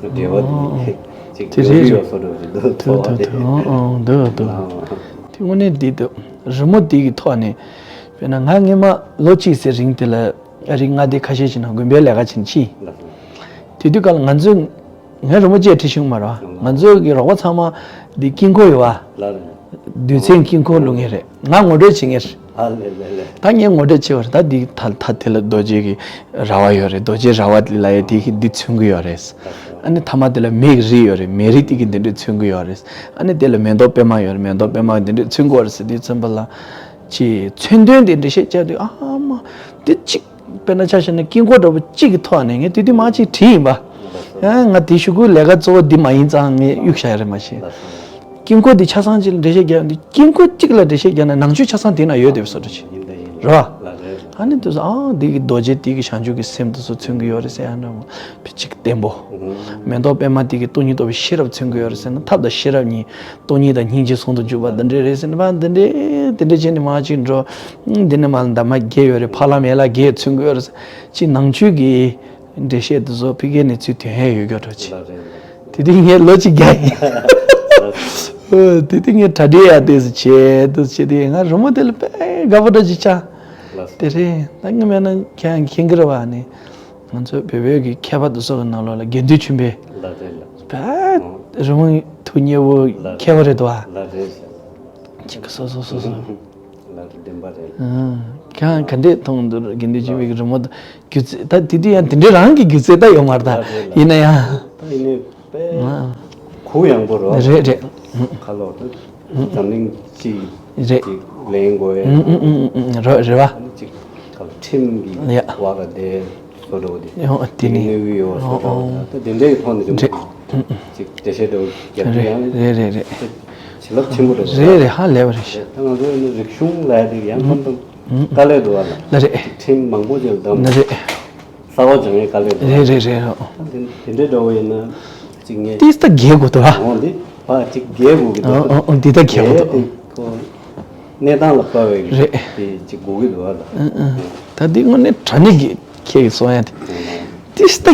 འབྲེལ་བ་དེ་ཅིག་དེ་རེད་ཡོང་གི་ཡོད་བཟོ་འདྲ་ཞིག་འདུག་ཚོར་བ་དེ། ཨང་ཨང་། འདུག་འདུག་ཨང་། དེ་དངོས་གནས་འདི་འདུག་རི་མོ་འདི་གི་ཐོག་ནས་དཔེར་ན་ང་སྔོན་མ་ལོ་གཅིག་ཙམ་རིང་དེ་ལ་ཨ་རི་མངའ་སྡེ་ཁ་ཤས་ཤིག་ནང་དགོན་པའི་ལས་ཀ་བྱེད་ཕྱིན། དེ་དུས་སྐབས་ལ་ང་ཚོས། ངས་རི་མོ་བཅས་བྲིས་བྱུང་མ་རེད་བ། ང་ཚོ་གི་རོགས་པ་ཚང་མ་འདི་དཀྱིལ་འཁོར་ཡོད་བ། ལགས་རེད། རྡུལ་ཚོན་དཀྱིལ་འཁོར་བླུག་མཁན་རེད། ང་ངོ་སྤྲོད་བྱེད་མཁན་རེད། ཨ་ལས་ལས་ལས། ད་ངས་ངོ་སྤྲོད་བྱས་པ་རེད། ད་འདི་ད་ད་དེ་ལ་རྡོ་རྗེ་གི་ར་བ་ཡོད་རེད། རྡོ་རྗེ་ར་བ་ལ་ཡ་དེ་གི་འདི་མཚོན་གྱི་ཡོད་རེད། ཨ་ནི་མཐའ་མ་དེ་ལ་མེ་གི་རི་ཡོད་རེད། མེ་རི་དེ་གི་འདི་འདྲས་མཚོན་གྱི་ཡོད་རེད། ཨ་ནི་དེ་ལ་མེ་ཏོག་པད་མ་ཡོད་རེད། མེ་ཏོག་པད་མ་འདི་འདྲས་མཚོན་གྱི་ཡོད་རེད་ཟེར། དེ་མཚོན་པ་ལ་ཅི་མཚོན་དོན་དེ་འགྲེལ་བཤད་བྱ་དུས་ཨ་མ་འདི་གཅིག་དཔེར་ན་ཆ་བཞག་ན་དཀྱིལ་འཁོར་འདྲ་པོ་གཅིག་གི་ཐོག་ནས་ངས་དེ་དུས་མ་གཅིག་བྲིས་ཡིན་པ། ཡང་ང་དེ་གཞུག་གུ་ལས་ཀ་གཙོ་བོ་འདི་མ་ཡིན་ཙང་ངས་གཡུག་བཞག་ཡ་རེད་མ་གཞི། དཀྱིལ་འཁོར་འདི་ཆ་ཚང་གཅིག་ལ་འགྲེལ་བཤད་རྒྱག་འདི་དཀྱིལ་འཁོར་གཅིག་ལ་འགྲེལ་བཤད་རྒྱག་ན་ནང་ཆོས་ཆ་ཚང་དེ་ན་ཡོད་བསྡད་པ་བཟོ་འདྲ་ཅིག་རེད་བ། ཨ་ནི་དེ་ཚོ་ཨང་འདི་གི་རྡོ་རྗེ་འདི་གི་བྱང་ཆུབ་ཀྱི་སེམས་དེ་ཚོ་མཚོན་གྱི་ཡོད་རེད་ཟེར་ཡ་འདྲ་པོ་ཕི་གཅིག་བརྟན་པོ། མེ་ཏོག་པད་མ་འདི་གི་སྟོང་ཉིད་རྟོགས་པའི་ཤེས་རབ་མཚོན་གྱི་ཡོད་རེད་ཟེར་ན་ཐབས་དང་ཤེས་རབ་གཉིས། སྟོང་ཉིད་དང་སྙིང་རྗེ་ཟུང་དུ་འཇུག་པ་འདི་འདྲས་རེད་ཟེར་ནས་མ་འདི་འདྲས་འདི་འདྲས་བྱས་ནས་མ་གཅིག་འགྲོ། འདི་ནས་མ་འདབ་མ་བརྒྱད་ཡོད་རེད། ཕ་ལམ་ཡན་ལག་བརྒྱད་མཚོན་གྱི་ཡོད་རེད་ཟེར། ཅི་ནང་ཆོས་ཀྱི་འགྲེལ་བཤད་འདི་ཚོ་ཕ་གིའི་གནས་ཚུལ་དོན་ཧེ་ཡོད་རྒྱུ་འགྲོ་ཅི། དེ་དུས་ངས་ལོ་གཅིག་བརྒྱ་ཡིན། དེ་དུས་ངས་གྲ་སྒྲིག་ཡག་དེ་ཚོ་བྱས་དེ་ཚོ་བྱས་དེ་ང་རི་མོ་དེ་ལ་དཔེ་དགའ་པོ་འདྲ་ཅིག་ཆགས། དེ་རེད། ད་ངས་མེད་ན་ཁྱེད་མཁྱེན་གྱི་རེད་བ་ནི། ང་ཚོ་བོད་བོད་ཀྱི་མཁས་པ་དེ་ཚོ་གི་ནང་ལོགས་ལ་དགེ་འདུན་ཆོས་འཕེལ། ལགས་རེད་ལགས། བས་རི་མོ་ཐུགས་མཉེས་པོ་མཁས་པ་རེད་དོ། ལགས་རེད། ཅིག་སོ་སོ་སོ་སོ། ལགས་རེད། བདེན་པ་རེད། ཨང་། ཁྱེད་ག་འདྲས་མཐོང་འདུག་དགེ་འདུན་ཆོས་འཕེལ་གྱི་རི་མོ་དང་སྒྱུ་རྩལ་ད་དེ་དུས་ཡང་དེ་འདྲས་རང་གི་སྒྱུ་རྩལ་ད་ཡོད་མ་རེད་ད། ལགས་རེད་ལགས། ཡིན་ན་ཡང་། ད་ཡིན་ནའི་དཔེ་ཨང་། གུ་ཡངས་པོ་རོ། རེད་རེད། ཁ་ལོ་ད་འཛམ་གླིང་སྤྱི་རེད། ཅིག་ལེན་དགོས། ཨུ་ཨུ་ཨུ་ཨུ་རོ་རེད་བ། ཅིག་ཁ་ལོ་ཁྲིམས་ཀྱི་ཡ་བ་ག་དེ་སོ་འགྲོ་དེ་ཡོང་དེ་ནི་གནོད་གི་ཡོད་སོ་འགྲོ། ཨོ་ད་དེ་འདྲའི་ཐོག་ནས་རེད། ཅིག་འགྲེལ་བཤད་འགྲོ་རྒྱབ་རེད་ཡང་རེད་རེད་རེད། བྱིན་རླབས་ཆེན་པོ་རེད། རེད་རེད། ཧ་ལས་པ་རེད། ད་ང་ཚོ་ནི་རིག་གཞུང་ལ་ཡ་དེ་ཡང་ཁམས་དང་དཀའ་ལས་འདུག་བ་ལ། ལ་རེད། ཁྲིམས་མང་པོ་ཅིག་ལ་བསྡམས། ལ་རེད། གསར་པ་སྦྱང་ཡས་དཀའ་ལས་འདུག་རེད་རེད་རེད། ཨོ། དེ་འདྲའི་འདྲ་བོ་ཡིན་ན་ཅིག་ངས་ཏིས་ད་རྒྱལ་དགོས་འདུག་ཨ། འོང་འདི་ཕ་ཅིག་རྒྱལ་དགོས་ཀྱི་འདུག་ཨོ་ཨོ་འདི་ད་རྒྱལ་དགོས་འདུག་རྒྱལ་དེ་ཁོ་གནས་སྟངས་ལ་དཔག་པའི་རེད། དེ་ཅིག་དགོས་ཀྱི་འདུག་ཨ་ད། ཨ་ཨ་ད་འདི་དངོས་གནས་དྲང་གནས་ཀྱི་ཁྱེད་ཀྱི་གསུང་ཡ་དེ་ཏིས་ད་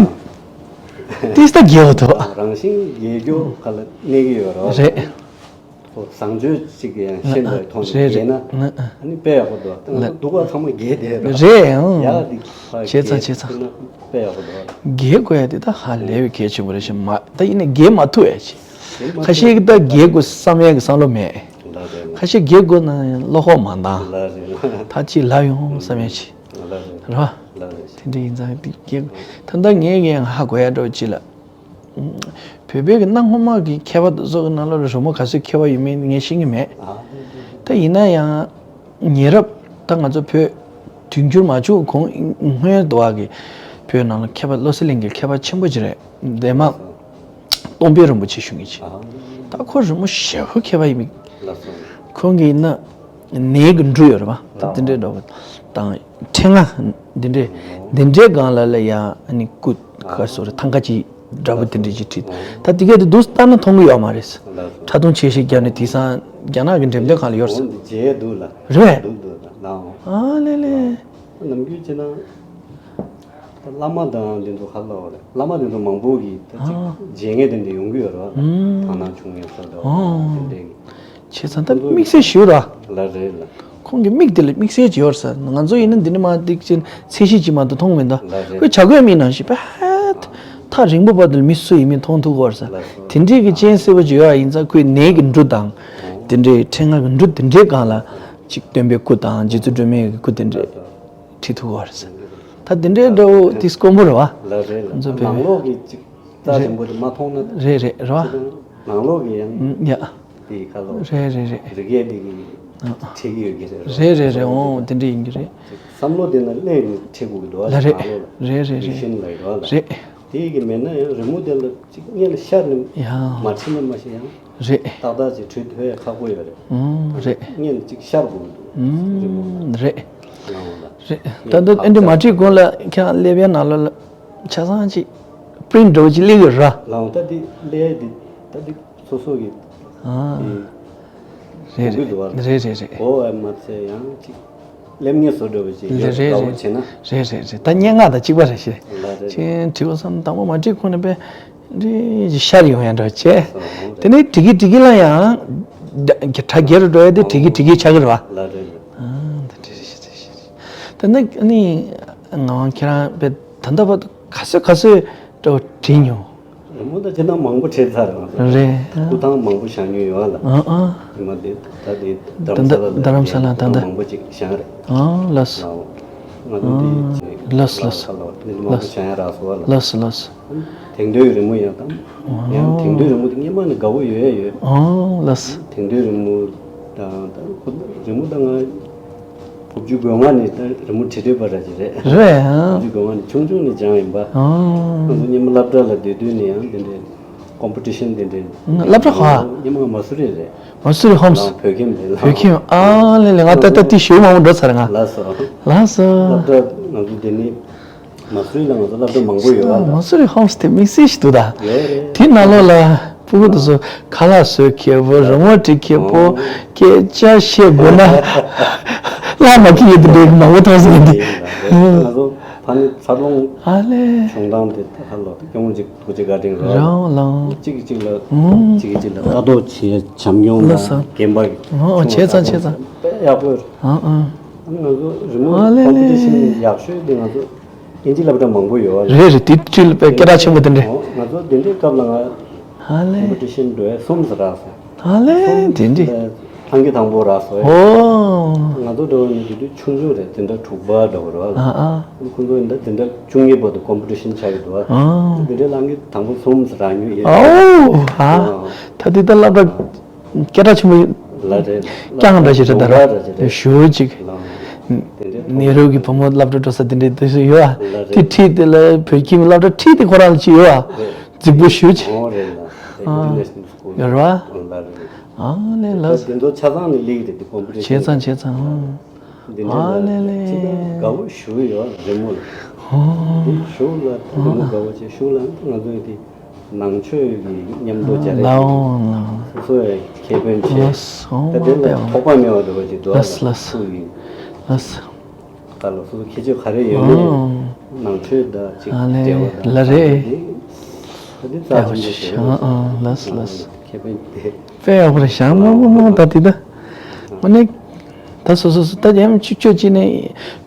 ཏིས་ད་རྒྱལ་དགོས་འདུག་རང་བཞིན་རྒྱལ་རྒྱུ་ཁ་ལ་གནས་ཀྱི་ཡོད་རེད་བ། རེད། ཁོ་བཟང་སྤྱོད་ཅིག་ཡང་ཤེས་པའི་ཐོག་ནས་རེད་རེད། བྱས་ན་ཨ་ནི་དཔེ་ཡག་པོ་འདུག་ད་ང་ཚོ་སྡུག་པ་ཚང་མ་རྒྱས་བསྡད་རེད། རེད་ཨང་། ཡག་འདི་ཕ་བྱས་ཙང་རྒྱས་བྱས་ཙང་ན་དཔེ་ཡག་པོ་འདུག་རྒྱས་དགོས་ཡ་དེ་ད་ཧ་ལས་པའི་གལ་ཆེན་པོ་རེད་ཤག་མ་ད་ཡིན་ནའི་རྒྱས་མ་ཐུབ་ཡ་ཆེ། རྒྱས་མ་ཁ་ཤས་ཐུབ་ཀྱིས་ད་རྒྱས་དགོས་བསམ་ཡ་གི་བསམ་བློ་མེད། ལགས་རེད་ལགས། ཁ་ཤས་རྒྱས་དགོས་ན་ཡང་བློ་ཁོག་མ་འདང་། ལགས་རེད་ལགས། ད་ཅིག་ལབ་ཡོང་བསམ་ཡ་ཆེ། ལགས་རེད། རེད་བ། ལགས་རེད། དེ་འདྲ་ཡིན་ཙང་དེ་རྒྱས་དགོས་ད་ད་ངས་ངས་ཧ་གོ་ཡ་འདྲ་བོ་ཅིག་ལ། བོད་པའི་གི་གནའ་སྔོན་མ་གི་མཁས་པ་དེ་ཚོ་གི་ནང་ལོགས་ལ་རི་མོ་ག་ཚོད་མཁས་པ་ཡོད་མེད་ངས་ཤེས་ཀྱི་མེད། ད་ཡིན་ན་ཡང་ཉེ་རབས་ད་ང་ཚོ་བོད་དུས་འགྱུར་མ་བྱུང་གོང་སྔོན་དུ་བ་གི་བོད་ནང་ལ་མཁས་པ་བློ་གསལ་གླིང་གི་མཁས་པ་ཆེན་པོ་ཅིག་རེད། འདན་མ་སྟོང་དཔལ་རིན་པོ་ཆེ་ཞུ་མཁན་ཅིག་ད་ཁོ་རི་མོ་ཞེ་པོ་མཁས་པ་ཡིན་མི། ཁོང་གི་ཡིན་ན། ནས་ཀྱི་འབྲུ་ཡོད་རེད་བ། ད་དེ་འདྲའི་འདྲ་བོ་དང་ཕྲེང་བ་འདི་འདྲའི་འདི་འདྲའི་སྒང་ལ་ལ་ཡ་ཨ་ནི་སྐུ་ག་སོ་རེ་ཐང་ག་ཅིག་འདྲ་བོ་དེ་འདྲའི་ཅིག་བྲིས། ད་དེ་གས་དེ་འདུག་ལྟ་ན་མཐོང་གི་ཡོད་མ་རེད། ཕྲ་མཐོང་ཆེ་ཤོས་བརྒྱབ་ནས་དེང་སང་རྒྱ་ནག་གི་འགྲེམས་སྟོན་ཁང་ལ་ཡོད་རེད། འོ་འདི་མཇལ་འདུག་ལ། རེད་པས། འདུག་འདུག་ལ་ནའོ། ཨ་ལེ་ལེ། ནམ་རྒྱུན་བྱས་ན། ད་བླ་མ་དང་དེ་ཚོ་ཧ་ལ་བ་རེད། བླ་མ་དེ་ཚོ་མང་པོ་གིས་ད་ཅིག་ཨ་མཇལ་མཁན་དེ་འདྲ་ཡོང་གི་ཡོད་རེད་བ། ཨུམ། དག་སྣང་བྱུང་ཡོད་ས་འདྲ་བ་ཨོ། དེ་འདྲའི་བྱས་ཙང་ད་དམིགས་བསལ་ཞིག་ར། ལ་རེད་ལ། ཁོང་གི་མིག་དེ་ལ་དམིགས་བསལ་ཅིག་ཡོད་རེད་ས། ང་ཚོ་ཡིན་ན་འདི་འདྲ་མ་འདི་ཅིག་ཚད་གཞི་ཅིག་མ་གཏོགས་མཐོང་མི་འདུག་ལ་རེད། ཁོས་བྱ་རྒོད་མིག་ནང་བཞིན་པད་ཐག་རིང་པོ་བར་དུ་མི་སུ་ཡིན་མིན་མཐོང་ཐུབ་ཀྱི་ཡོད་རེད་ས། ལ་རེད། དེ་འདྲའི་གི་རྐྱེན་གསལ་པོ་ཅིག་ཡོད་པ་ཡིན་ཙང་ཁོས་ནས་ཀྱི་འབྲུ་དང་དེ་འདྲའི་ཕྲེང་བ་གི་འབྲུ་དེ་འདྲའི་སྒང་ལ་ཅིག་སྟོན་པའི་སྐུ་དང་རྗེ་བཙུན་སྒྲོལ་མའི་གི་སྐུ་དེ་འདྲ། ཁྲིད་ཐུབ་པ་རེད་ཟེར། ད་དེ་འདྲའི་འདྲ་བོ་དེ་དཀོན་པོ་རེད་བ། ལ་རེད་ལ། ང་ཚོ་བོད་ནང་ལོགས་ཀྱི་ཅིག་རྩ་ཆེན་པོ་དེ་མ་མཐོང་ན། རེད་རེད་རེད་བ། ནང་ལོགས་ཀྱི་ཡང་ཡ། དེའི་ཁ་ལོ། རེད་རེད་རེད། རི་སྐྱེས་དེ་གི་ཨ་ཨ། ཁྲིད་ཀྱི་ཡོད་ཀྱི་རེད། རེད་རེད་རེད། འོང་དེ་འདྲ་ཡིན་གྱི་རེད། བསམ་བློ་དེ་ན་སླེབས་ནས་ཁྲིད་དགོས་ཀྱི་འདུག་བ། ལ་རེད། ནང་ལོགས་ལ། རེད་རེད་རིག་རེད། གཞུང་ལ་ཡོད་བ་ལ། རེད། དེ་གི་མེད་ན་ཡང་རི་མོ་དེ་ལ་ཅིག་སྔོན་ལ་ཤར་ནས་ཡ། མ་ཁྲིད་ན་མ་ཤེས་ཡང་། རེད། ཏག་ཏག་ཅིག་ཁྲིད་ཐུབ་ཡ་ཁག་པོ་ཡོད་རེད། ཨང་། རེད། སྔོན་ལ་ཅིག་ཤར་དགོས་ཀྱི་འདུག་རི་མོ་ཨང་། ལ། རེད། རེད། ད་ལྟ་ཨེ་འདྲ་མ་ཁྲིད་གོང་ལ་ཁྱེད་རང་སླེབས་ཡ་ནང་ལོགས་ལ་ཆ་ཚང་ཅིག་པི་རིན་ཊི་འདྲ་བོ་ཅིག་སླེབས་ཀྱི་རེད། ལའང་ད་དེ་སླེབས་ཡ་དེ་ད་དེ་སོ་སོ་གི་ཨ། དེ་རེད་དགོས་ཀྱི་འདུག་བ། རེད་རེད་རེད། གོ་བ་མ་ཚད་ཡང་ཅིག་སླེབས་ངེས་བཟོ་འདྲ་བོ་ཅིག་ཡོད། རེད་རེད་དགའ་བོ་རེད། བྱེད་ན། རེད་རེད་རེད། ད་སྙན་ངག་དང་གཅིག་པ་རེད་ཤེས། ལ་རེད། ཅིག་བྲིས་པ་བསམ་དང་པོ་མ་བྲིས་གོང་ནས་པས་འདི་ཤར་ཡོང་ཡ་འདྲ་བྱས། སོ་རེད། དེ་ནས་བྲིས་ཀྱི་བྲིས་ཀྱི་ལ་ཡང་གྲ་རྒྱས་རུ་འགྲོ་ཡ་དེ་བྲིས་ཀྱི་བྲིས་ཀྱི་ཆགས་ཀྱི་རེད་བ། ལ་རེད་རེད། ཨ་ད་བྲིས་རེད་ཤེས་བྲིས་ཤེས་རེད། དེ་ནས་ནི་ང་ཁྱེད་རང་པས་ད་ལྟ་བར་དུ་ག་ཚོད་ག་ཚོད་འདྲ་བོ་བྲིས་མྱོང་། རི་མོ་ད་ཁྱེད་རང་མང་པོ་བྲིས་ཚར་རེད། ང་ཚོ་རེད། སྐུ་ཐང་མང་པོ་བཞེངས་མྱོང་ཡོད་ལ། ཨ་ཨ། ཉི་མ་དེ་ད་དེ་རྡ་རམ་ས་ལ་ལ་རྡ་རམ་ས་ལ་ད་ད་ལྟ་མང་པོ་ཅིག་བཞེངས་རེད། ཨ་ལགས་སོ། ང་ཚོ་དེ་ཨ་ཅིག་ལགས་སོ་ལགས་སོ། ཁ་ལོ་དེ་མང་པོ་ལགས་སོ། བཞེངས་ཡ་རག་སོང་བ་ལ། ལགས་སོ་ལགས་སོ། དེང་དུས་རི་མོ་ཡང་དང་། ཨ་ཡང་དེང་དུས་རི་མོ་དེ་སྔོན་མ་ནས་དགའ་བོ་ཡོད་ཡ་ཡོད། ཨ་ལགས་སོ། དེང་དུས་རི་མོ་དང་ད་ཁོ་རི་མོ་ད་ང་དགུ་བཅུ་གོ་ལྔ་ནས་ད་རི་མོ་བྲིས་བྲིས་པ་འདྲ་ཅིག་རེད། རེད་ཨ། དགུ་བཅུ་གོ་ལྔ་ནས་ཆུང་ཆུང་ནས་སྦྱངས་ཡིན་པ། ཨ། ང་ཚོ་སྔོན་མ་སློབ་གྲྭ་ལ་སྡོད་དུས་ནས་ཡང་དེ་འདྲའི་ཀོམ་པི་ཊི་ཤན་དེ་འདྲའི། སློབ་གྲྭ་ག་སྔོན་མ་མ་སུ་རི་རེད། མ་སུ་རི་ཧོམ་སི། ལའང་བོད་ཁྱིམ་རེད་ལ། བོད་ཁྱིམ་ཨ་ལེ་ལེ། ང་ད་ལྟ་དེ་ཞུ་མང་པོ་འགྲོ་ཚར་ང་། ལགས་སོ། ལགས་སོ། སློབ་གྲྭ་ང་ཚོ་དེ་ནས་མ་སུ་རི་ལ་ང་ཚོ་སློབ་གྲྭ་མང་པོ་ཡོད་ཨ་ལ། མ་སུ་རི་ཧོམ་སི་དེ་དམིགས་བསལ་ཞིག་འདུག་ད། རེད་རེད། དེ་ནང་ལོགས་ལ། སྤུ་གུ་དེ་ཚོ་ཁ་ལག་བཟོ་མཁས་པོ། རི་མོ་འབྲི་མཁས་པོ། ཨོ། སྐད་ཆ་བཤད་དགོས་ན་བླ་མ་ཁྱི་ཡི་དེ་འདྲའི་མང་པོ་མཐོང་སོང་གི་འདུག་ང་ཚོ་ཕ་ནི་འཚར་ལོངས་ཨ་ལེ། བྱུང་སྟངས་དེ་ཧ་ལོ་སྐྱོང་གཅིག་ཐུགས་རྗེ་བཀའ་དྲིན་རོགས། རང་ལང་། གཅིག་གིས་གཅིག་ལ་ཨུམ། གཅིག་གིས་གཅིག་ལ་ལྟ་རྟོག་བྱེད་བྱམས་སྐྱོང་ལ་ལགས་སོ། རྒན་པ་གི་ཨོ་ཆུང་བ་བྱས་ཙང་བྱས་ཙང་། དཔེ་ཡག་པོ་ཡོད། ཨ་ཨ། ང་ཚོ་རི་མོ་ཨ་ལེ་ལེ། ཀོམ་པི་ཊི་ཤན་ཡག་ཤོས་དེ་ང་ཚོ། དབྱིན་ཇི་སློབ་གྲྭ་མང་པོ་ཡོད་བ། རེད་རེད། དེ་ཁྲིད་ལ་དཔེ་སྐད་གྲགས་ཆེན་པོ་དེ་འདྲས། ཨོ་ང་ཚོ་དེ་འདྲའི་སྐབས་ལ་ང་ཧ་ལེ། ཀོམ་པི་ཊི་ཤན་འགྲོ་ཡ་གསུམ་ཙམ་རག་སོང་། ཧ་ལེ་གསུམ་དེ་འདྲས། ལ་ལྷང་གི་དང་པོ་རག་སོང་། ཨོ། ང་ཚོ་འགྲོ་བ་ནི་དེ་དུས་ཆུང་ཆུང་རེད། དེ་འདྲ་དྲུག་པ་འདྲ་བོ་རེད་བ། ཨ་ཨ། ཁོ་ཚོ་ཡིན་ད་དེ་འདྲ་བཅུ་གཉིས་བར་དུ་ཀོམ་པི་ཊི་ཤན་ཆགས་ཀྱི་འདུག་བ། ཨ། དེ་འདྲའི་ལྷང་གི་དང་པོ་གསུམ་ཙམ་རག་མྱོང་ཡོད། ཨོ་ཧ། ཨ། ད་དེ་ད་སློབ་གྲྭ། སྐད་གྲགས་ཆེན་པོ་ལ་རེད། རྐྱང་འདྲ་ཞིག་རེད་ད་ར། ཞུ་ཅིག་ནེ་རུ་གི་བུ་མོ་སློབ་གྲྭ་འགྲོ་ས་དེ་འདྲའི་དེ་ཚོ་ཡོད་ཨ། དེ་ཁྲིད་དེ་ལ་བོད་ཁྱིམ་སློབ་གྲྭ་ཁྲིད་དེ་ཁོ་རང་ལ་ཅིག་ཡོད་ཨ། རྫིག་པོ་ཞུ་ཅིག་ཨོ་རེད་ལ། ཨ། ཨིན་ཊར་ནེ་ཤ་ནལ་སྐུལ་ལ་རེད། ཨ་ལེ་ལ། དེ་ཚོ་ཆ་ཚང་ནས་ལེགས་རེད་དེ་ཀོམ་པི་ཊི་ཤན་བྱས་ཙང་བྱས་ཙང་། འདི་འདྲ་ཨ་ལེ་ལེ། ཅི་ལྟར་དགའ་བོ་ཞུ་ཡོད་རི་མོ་ལ། ཨོ། འདི་ཞུ་ལ་རི་མོ་དགའ་བོ་བྱས་ཞུ་ལ་ང་ཚོའི་དེ། ནང་ཆོས་ཀྱི་མཉམ་དུ་སྦྱར་ཡས་ལའོ་ལའོ། སོ་སོའི་ཁེ་ཕན་བྱས། ལགས་སོ། ད་དེ་ལ་ཐོགས་པ་མེད་པ་འདྲ་བ་ཅིག་འདུག་ལགས་སོ་ལགས་སོ། སུ་ཡིན། ལགས་སོ། ད་ལ་སོ་སོ་ཁྱད་ཆོས་ག་རེ་ཡོད་མེད། ཨོ། ནང་ཆོས་དང་ཅིག་ཨ་ལེ་འབྲེལ་བ་དང་ལ་རེ། ད་དེ་རྩ་ཆེན་པོ་ཞིག་རེད། ཨ་ཨ་ལགས་སོ་ལགས་སོ། ཁེ་ཕན་དེ། དཔེ་ཡག་པོ་རེད་ཤག་མ་མ་མ་ད་དེ་ད། མ་ནི། ད་སོ་སོ་སོ་ད་ཡང་ཅིག་ཅོ་ཅི་ནས་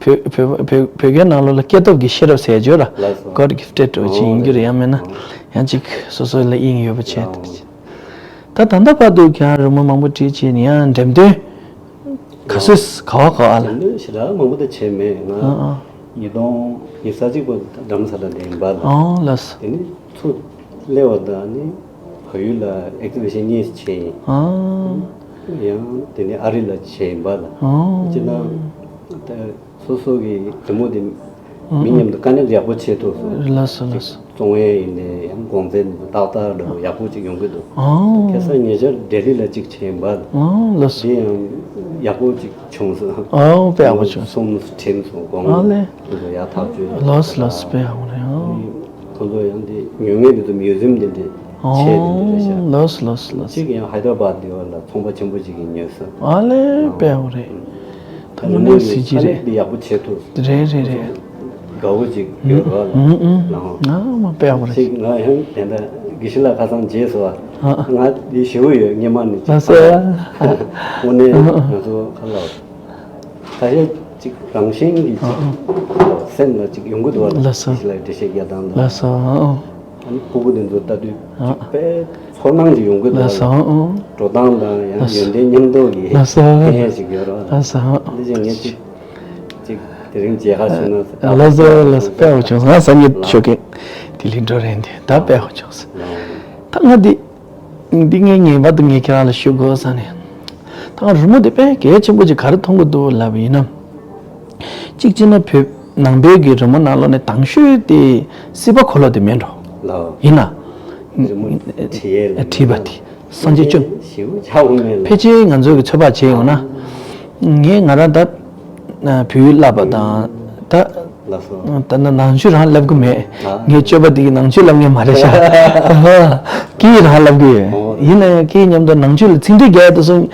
བོད་བོད་བོད་བོད་སྐད་ནང་ལོགས་ལ་སྐྱེས་སྟོབས་ཀྱི་ཤེས་རབ་ཟེར་ཡ་ཅིག་ཡོད་ར། ལགས་སོ། God gifted འདྲ་བོ་ཅིག་ཡིན་རྒྱུ་རེད། ཡང་མིན་ན་ཡང་ཅིག་སོ་སོ་ལ་དབྱིངས་ཡོད་པ་བྱས། ད་ད་ལྟ་བར་དུ་ཁྱེད་རང་རི་མོ་མང་པོ་བྲིས་བྱས་ནས་ཡང་འགྲེམས་སྟོན་ག་ཚོད་ག་བ་ག་བ་ལ། འགྲེམས་སྟོན་ཞེ་དྲག་མང་པོ་ད་བྱས་མེད་ང་། ཨ་ཨ། ཉིས་སྟོང་ཉི་ཤུ་རྩ་གཅིག་པ་རྡ་རམ་ས་ལ་དེ་ཡིན་པ་ལ། ཨོ་ལགས་སོ། དེ་ནི་ཚུར་སླེབས་པ་དང་ནི་བལ་ཡུལ་ལ་ཨེག་ཛི་བི་ཤན་གཉིས་བྱས་ཡིན། ཨ། ཡང་དེ་ནི་ཨ་རི་ལ་བྱས་ཡིན་པ་ལ། ཨོ། སྤྱིར་ན་ད་སོ་སོ་གི་རི་མོ་དེ་མི་མཉམ་དུ་དཀའ་ལས་ཡག་པོ་བྱེད་ཐུབ་སོང་། ལགས་སོ་ལགས་སོ། བཙོང་ཡས་ཡིན་ནའི་ཡང་གོང་ཚད་ཏག་ཏག་འདྲ་པོ་ཡག་པོ་ཅིག་ཡོང་གི་འདུག་ཨོ། ཁ་སང་ཉེ་ཆར་ལྡི་ལི་ལ་ཅིག་བྱས་ཡིན་པ། ཨོ་ལགས་སོ། དེ་ཡང་ཡག་པོ་ཅིག་བྱུང་སོང་། ཨོ་དཔེ་ཡག་པོ་བྱུང་སོང་། གསུམ་ཁྲིམས་སོང་གོང་ཨ་ལེ། དེ་ཚོ་ཡག་ཐག་ཆོད། ལགས་སོ་ལགས་སོ། དཔེ་ཡག་པོ་རེད་ཨོ། ཁོ་ཚོ་ཡང་དེ་ཉོ་མཁན་དེ་ཚོ་མིའུ་ཟིམ་དེ་འདྲས་ཨོ་བྱས་དེ་འདྲས་རེད་ཤག་ལགས་སོ་ལགས་སོ་ལགས་སོ། གཅིག་ཡང་ཧའི་དར་བཱད་དེ་བ་ལ་ཚོང་པ་ཆེན་པོ་ཅིག་གིས་ཉོས་སོང་། ཨ་ལེ་དཔེ་ཡག་པོ་རེད། ད་དངོས་གནས་གཟི་བརྗིད་རེད། ཡག་པོ་བྱེད་ཐུབ། རེད་རེད་རེད། དགའ་བོ་ཅིག་ཡོད་རོགས་ལ། ཨུ་ཨུ། ལའང་། ང་མ་དཔེ་ཡག་པོ་རེད། ཅིག་ང་ཡང་དེ་འདྲ་དགེ་བཤེས་ལགས་ཁ་སང་མཇལ་སོང་བ། ཨ་ཨ། ང་འདི་ཞེ་པོ་ཡོད་སྔོན་མ་ནས་ཅིག་ལགས་སོ། དངོས་གནས་ཨ་ཨ། ང་ཚོ་ཁ་ལ་ཁ་ཤས་ཅིག་རང་བཞིན་གྱིས་ཅིག་ཨ་ཨ། སེམས་ལ་ཅིག་ཡོང་གི་འདུག་བ་ལ། ལགས་སོ། དགེ་བཤེས་ལགས་འགྲེལ་བཤད་རྒྱག་སྟངས་དང་། ལགས་སོ། ཨ་ཨ། ཨ་ནི་སྤུ་གུ་དེ་ཚོ་ལྟ་དུས་ཨ་ཨ། དཔེ་ཚོར་སྣང་ཞིག་ཡོང་གི་འདུག་ལགས་སོ། ཨ་ཨ། འགྲོ་སྟངས་དང་ཡང་ལགས་སོ། ཡོན་ཏན་མཉམ་དུ་གི་ལགས་སོ། ཕན་ཡོན་ཞིག་ཡོད་རོགས། ལགས་སོ། ཨ་ཨ། འདི་ཅིག་ངས་ཅིག་ཅིག་ དེ་རིང་མཇལ་ཁ་ཞུ་ན། ལགས་སོ་ལགས་སོ། དཔེ་ཡག་པོ་བྱུང་སོང་། ང་སང་ཉིན་ཤོད་ཀྱི་དེ་ལས་འགྲོ་རན་དེ་ད་དཔེ་ཡག་པོ་བྱུང་སོང་། ད་ང་འདི་འདི་ངས་ངེས་པར་དུ་ངས་ཁྱེད་རང་ལ་ཞུ་དགོས་ས་ནས། ད་ང་རི་མོ་དེ་དཔེ་གལ་ཆེན་པོ་ཅིག་ག་རེ་མཐོང་གི་འདུག་ལབ་པ་ཡིན་ན། གཅིག་བྱས་ན་བོད་ནང་པའི་གི་རི་མོ་ནང་ལོགས་ནས་དང་ཤོས་དེ་སྲིད་པ་འཁོར་ལོ་དེ་མིན་འགྲོ། ཡིན་ན། བྲིས་པ་དེ་སངས་རྒྱས་བཅོམ། ཕལ་ཆེར་ང་ཚོའི་གི་ཚོད་དཔག་བྱས་ཡོང་ན། ངས་ང་རང་ད་བོད་ཡིག་བསླབ་པ་དང་ད། ད་ནང་ཆོས་རང་བསླབ་གི་མེད། ངས་སྤྱོད་པ་འདི་གི་ནང་ཆོས་བསླབ་མཁན་མ་རེད་ཤག་སྐད་ཡིག་རང་བསླབ་གི་ཡོད། ཡིན་ན་ཡང་སྐད་ཡིག་མཉམ་དུ་ནང་ཆོས་ལ་ཚིག་འགྲེལ་རྒྱག་ཡ་དེ་སོང་།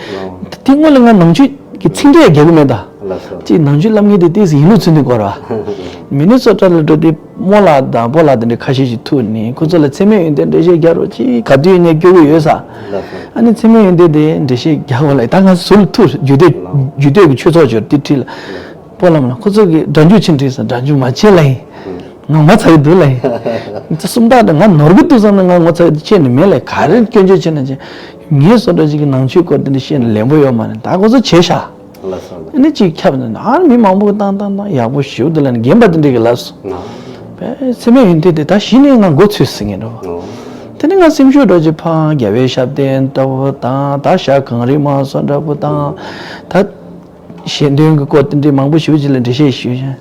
དེ་སྔོན་ལ་ང་ནང་ཆོས་ཀྱི་ཚིག་འགྲེལ་རྒྱག་གི་མེད་ད། ཅིག་ནང་ཆོས་བསླབ་མཁན་དེ་ཏོག་ཙམ་ཡིན་ལུགས་ཚུལ་འདི་གོ་ར། མི་ནི་སོ་ཊ་ལ་འགྲོ་དུས་རྨོ་ལགས་དང་སྤོ་ལགས་དེ་འདྲ་ཁ་ཤས་ཤིག་ཐུག་ནས་ཁོ་ཚོ་ལ་མཚན་སྨད་ཡོན་ཏན་འགྲེལ་བཤད་རྒྱག་རོགས་གྱིས། ག་དུས་ནས་སྐྱོ་གི་ཡོད་ས། ཨ་ནི་མཚན་སྨད་ཡོན་ཏན་དེ་འགྲེལ་བཤད་རྒྱག་དགོས་ལ་ད་ང་ཟུར་ཐུག་རྒྱུད་སྟོད་རྒྱུད་སྟོད་ཀྱི་ཆོས་ཚོགས་སྦྱོར་དེ་ཁྲིད་ལ། སྤོ་ལགས་ལ་ཁོ་ཚོ་གིས་སྒྲ་འཇུག་ཕྱིན་དྲིས་སོང་། སྒྲ་འཇུག་མ་བྱེད་ལ་ཡིན། ང་ངོ་ཚ་གི་འདུག་ལ་ཡིན། སུམ་རྟགས་དེ་ང་ནོར་གི་འདུག་བསམ་ན་ང་ངོ་ཚ་གི་འདུག་བྱས་ནས་མེད་ལ་ཡིན། ག་རེ་སྐྱོན་བརྗོད་བྱས་ན་བྱས། ངའི་བཟོ་འདྲ་ཅིག་གི་ནང་ཆོས་སྐོར་དེ་འདྲ་བཤད་ན་ལན་པོ་ཡོད་མ་རེད། ད་ཁོ་ཚོ་བྱས་ཤག་ཨ་ནི་གཅིག་ཁྱབ་ནས་ཨ་མི་མང་པོ་གི་བཏང་བཏང་བཏང་ཡག་པོ་ཞེ་པོ་འདུག་ལ་ནི་རྒན་པ་དེ་འདྲས་ཀྱིས་ལབ་སོང་། པས་མཚན་སྨད་ཡོན་ཏན་དེ་ད་གཞི་ནས་ང་མགོ་ཚོས་ཟིན་ངེས་འགྲོ། དེ་ནས་ང་སེམས་ཤུགས་འགྲོ་ཅིག་ཕངས། རྒྱལ་བའི་ཞབས་བརྟན་ལྟ་བུ་དང་ད་ཞྭ་གངས་རི་མ་སོགས་འདྲ་པོ་དང་། ད་གཞན་དོན་གྱི་སྐོར་དེ་འདྲའི་མང་པོ་ཞེ་པོ་ཅིག་ལ་འགྲེལ་བཤད་ཞུས་ཤིང་།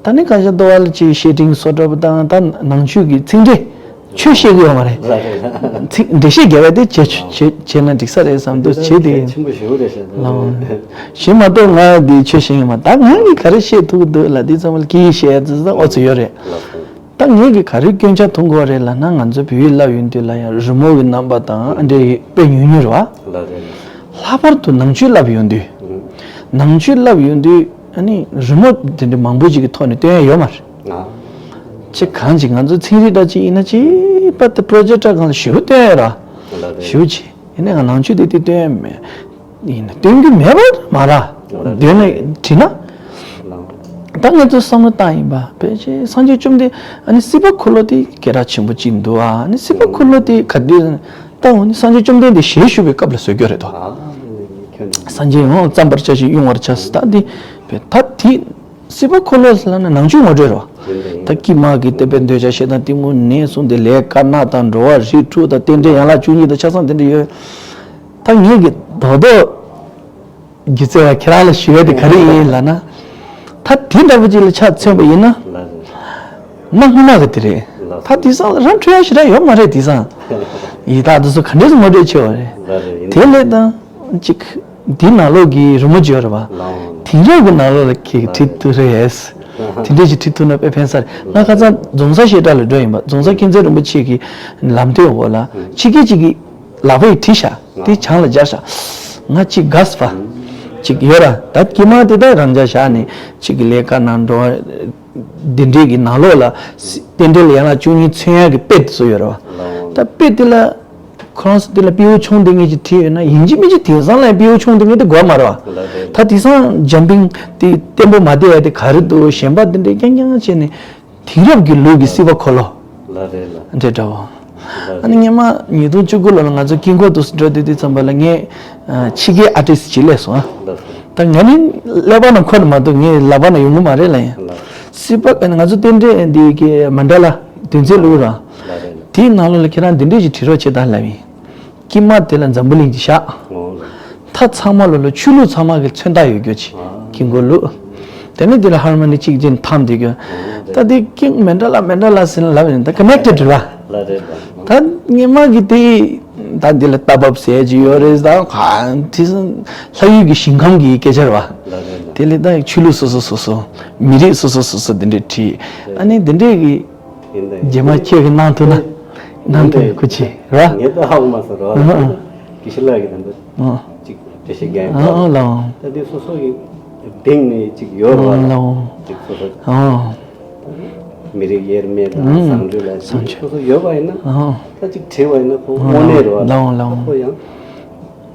ད་ནི་ཁ་ཤས་ལྟོ་བ་ལ་ཅིག་བཤད་ཕྲེང་སོགས་འདྲ་པོ་དང་ད་ནང་ཆོས་ཀྱི་ཚིག་འགྲེལ། ཆོས་བཤད་གི་ཡོད་མ་རེད། ཚིག་འགྲེལ་བཤད་རྒྱག་པ་དེ་བྱེད་བྱེད་བྱེད་ན་འགྲིག་ས་རེད་བསམ་འདུག་བྱེད་དེ་ཡིན། ཆེན་པོ་ཞེ་པོ་རེད་ཤག་ལགས། གཞན་མ་གཏོགས་ང་འདི་ཆོས་བཤད་ཡིན་མ། ད་ང་གིས་ག་རེ་བཤད་ཐུབ་ཀྱི་འདུག་ལ་འདི་ཚང་མ་ལ་སྐད་ཡིག་བཤད་ཡ་ཙི་ཙི་ཨོ་ཙི་ཡོད་རེད། ད་ངས་གིས་ག་རེ་སྐྱོན་ཆ་མཐོང་གི་རེད་ལབ་ན། ང་ཚོ་བོད་ཡིག་བསླབ་ཡོང་དུས་ལ་ཡང་རི་མོ་གི་རྣམ་པ་དང་ཨ་འདྲ་དཔེ་ཉུང་ཉུང་རེད་བ། ལྷག་པར་དུ་ནང་ཆོས་བསླབ་ཡོང་དུས། ནང་ཆོས་བསླབ་ཡོང་དུས་ཨ་ནི་རི་མོ་དེ་འདྲ་མང་པོ་ཅིག་གི་ཐོག་ནས་སྟོན་ཡ་ཡོད་མ་རེད། ཅིག་གང་ཅིག་ང་ཚོ་ཚན་རིག་འདྲ་ཅིག་ཡིན་ན་ཅིག་པ་དེ་པྲོ་ཇེག་ཊར་སྒང་ལ་ཞེ་པོ་སྟོན་ཡ་ར། ཞེ་པོ་ཅིག་ཡིན་ནའི་ང་ནང་ཆོས་དེ་དེ་སྟོན་ཡ་མེད། ཡིན་ན་སྟོན་རྒྱུ་མེད་པ་མ་ར། འདོན་ནས་བྲིས་ན། ད་ང་ཚོ་བསམ་བློ་བཏང་ཡིན་པ་ཕལ་ཆེར་སངས་རྒྱས་བཅོམ་ལྡན་ཨ་ནི་སྲིད་པ་འཁོར་ལོ་དེ་སྐད་གྲགས་ཆེན་པོ་ཅིག་འདུག་ཨ་ནི་སྲིད་པ་འཁོར་ལོ་དེ་ག་དུས་ད་འོ་ནི་སངས་རྒྱས་བཅོམ་ལྡན་འདས་ཞལ་བཞུགས་པའི་སྐབས་ལ་བཟོ་རྒྱུ་རེད་དོ། སངས་རྒྱས་ཡང་བརྩམ་པར་བྱ་ཞིང་དབྱུང་བར་བྱ་ཟེར། ད་འདི་བས་ད་དེ་སྲིད་པ་འཁོར་ལོ་ཟེར་ལབ་ན་ནང་ཆོས་ངོ་སྤྲོད་རེད་བ། ད་ཀྱེ་མ་གི་བསྟན་པའི་འདོད་ཆགས་ཞེ་སྡང་གཏི་མུག་ནད་གསུམ་སྟེ་ལས་དཀར་ནག་དང་འགྲོ་བ་རིགས་དྲུག་དང་རྟེན་འབྲེལ་ཡན་ལག་བཅུ་གཉིས་དང་ཆ་ཚང་དེ་འདྲ་ཡོད། ད་ངེད་ཀྱི་རྡོག་རྡོག་སྒྱུ་རྩལ་བ་ཁྱེད་རང་ལ་ཞུ་ཡ་དེ་ག་རེ་ཡིན་ལབ་ན། ད་དེ་འདྲ་པོ་ཅིག་ལ་ཆ་མཚོན་པ་ཡིན་ན། གནའ་སྔ་མ་གི་དེ་རེད། ད་དེང་སང་ལ་ར་འཕྲོད་ཡ་ཞེ་དྲག་ཡོད་མ་རེད། དེང་སང་ཡི་དྭགས་དེ་ཚོ་ག་འདྲས་སེ་ངོ་སྤྲོད་བྱེད་པ་རེད། དེ་ལས་ད་ཅིག་འདི་ནང་ལོགས་ཀྱི་རི་མོ་བརྗོད་རེད་བ། དེང་རབས་ཀྱི་ནང་ལོགས་ལ་ཁྱེད་ཀྱིས་བྲིས་ཐུབ་རེད། དེ་འདྲས་ཅིག་བྲིས་ཐུབ་ན་དཔེ་ཕན་ས་རེད། ང་ཁ་སང་རྫོང་སར་བཤད་གྲྭ་ལ་འགྲོ་ཡིན་པ། རྫོང་སར་མཁྱེན་བརྩེ་རིན་པོ་ཆེ་གི་ལམ་སྟོན་འོག་ལ་ཕྱི་རྒྱལ་གཅིག་གིས་ལག་པ་ཡིས་བྲིས་ཤག་དེ་བྱང་ལ་སྦྱར་ཤག་ང་གཅིག་དགའ་སོང་བ། གཅིག་ཡོད་ར། ད་ཀྱེ་མ་དེ་དག་རང་འཇགས་བཞག་ནས་གཅིག་གི་ལས་ཀ་ནང་འགྲོ་བ། འདི་འདྲས་ཀྱི་ནང་ལོགས་ལ་རྟེན་འབྲེལ་ཡན་ལག་བཅུ་གཉིས་མཚོན་ཡག་གི་དཔེ་དེ་ཚོ་ཡོད་རེད་བ། ད་དཔེ་དེ་ལ་ཁོ་རང་ཚོ་དེ་ལ་དཔེ་བོ་ཆུང་དེ་ངེད་ཀྱིས་བྲིས་ཡོད་ན་ཡིན་གཅིག་མིན་གཅིག་དེང་སང་ལ་དཔེ་བོ་ཆུང་དེ་ངེད་དེ་དགོས་མ་རེད་བ། ད་དེང་སང་འཇམ་པིང་དེ་བརྟན་པོ་མ་བསྡད་ཡ་དེ་ག་རེ་འདུག་གཞན་པ་དེ་འདྲས་རྐྱང་རྐྱང་བྱས་ནས་དེང་རབས་ཀྱི་ལུགས་ཀྱི་སྲིད་པ་འཁོར་ལོ་འདྲ་འདྲ་བོ། ཨ་ནི་སྔོན་མ་ཉིས་སྟོང་བཅུ་དགུ་ལོ་ལ་ང་ཚོ་དཀྱིལ་འཁོར་དུ་འགྲོ་དུས་དུས་ཙམ་པ་ལ་ངས་ཕྱི་རྒྱལ་ཨར་ཊིསི་ཅིག་སླེབས་སོང་ཨ། ད་ང་ནི་ཀླད་པ་ནང་འཁོར་མ་གཏོགས་ངའི་ལག་པ་ནང་ཡོང་གི་མ་རེད་ལ་ཡིན། སྲིད་པ་ང་ཚོ་རྟེན་འབྲེལ་འདི་གི་མན་ཌ་ལ་དོན་ཚན་ལུགས་ར། དེའི་ནང་ལོགས་ལ་ཁྱེད་རང་འདི་འདྲས་ཅིག་བྲིས་རོགས་བྱེད་དང་ལབ་ཡིན། དཀྱིལ་མ་དེ་ལ་འཛམ་བུ་གླིང་གཅིག་བཞག་མཐའ་ཚང་མ་ལོ་ལ་ཆོས་ལུགས་ཚང་མ་གི་མཚོན་རྟགས་ཡོད་རྒྱུ་ཅིག་དཀྱིལ་འཁོར་ལུགས། དེ་ནས་དེ་ལ་ཧར་མོ་ནི་གཅིག་ཅན་འཐམ་བསྡད་རྒྱུ། ད་དེ་ཀིང་མན་ཌ་ལ་མན་ཌ་ལ་ཟེར་ན་ལབ་ཡིན། ད་ཀ་ནེག་ཊེཌ་རེད་བ། ད་སྔོན་མ་གི་དེ་ད་འདི་ལ་རྟ་བབས་ཟེར་གྱི་ཡོད་རེད། ད་ག་དེ་ལྷ་ཡུལ་གྱི་ཞིང་ཁམས་ཀྱི་སྐད་ཆ་རེད་བ། དེ་ལས་ད་ཆོས་ལུགས་སོ་སོ་སོ་སོ་མི་རིགས་སོ་སོ་སོ་སོ་དེ་འདྲས་བྲིས། ཨ་ནི་དེ་འདྲས་ཀྱི་ཡིན་ད་ཡིན། རྗེས་མ་ཁྱེད་ཀྱིས་གནང་ཐུབ་ན། གནང་ཐུབ་ཡིན་ད་ཡིན། ཁུ་ཆེ་ར། ངས་ད་ཧ་གོ་མ་སོང་ར། ཨ་ཨ། དགེ་བཤེས་ལགས་ཀྱིས་ད་འདི་ཨ་ཅིག་འགྲེལ་བཤད་རྒྱག་ཡིན་ཨ་ཨ་ལའོ། ད་འདི་སོ་སོ་ཡི་གདེང་ནས་ཅིག་ཡོད་ར་ཨ་བ་ལ། ལའོ། ཅིག་སོ་སོ་ཨ། མི་རིགས་དབྱེར་མེད་དང་ཨ་བཟང་སྤྱོད་ལ་ཅིག་སོ་སོ་ཡོད་པ་ཡིན་ན། ཨ་ད་ཅིག་བྲིས་པ་ཡིན་ན་ཁོ་ཨ་དངོས་གནས་རེད་བ། ལའོ་ལའོ། ཁོ་ཡང་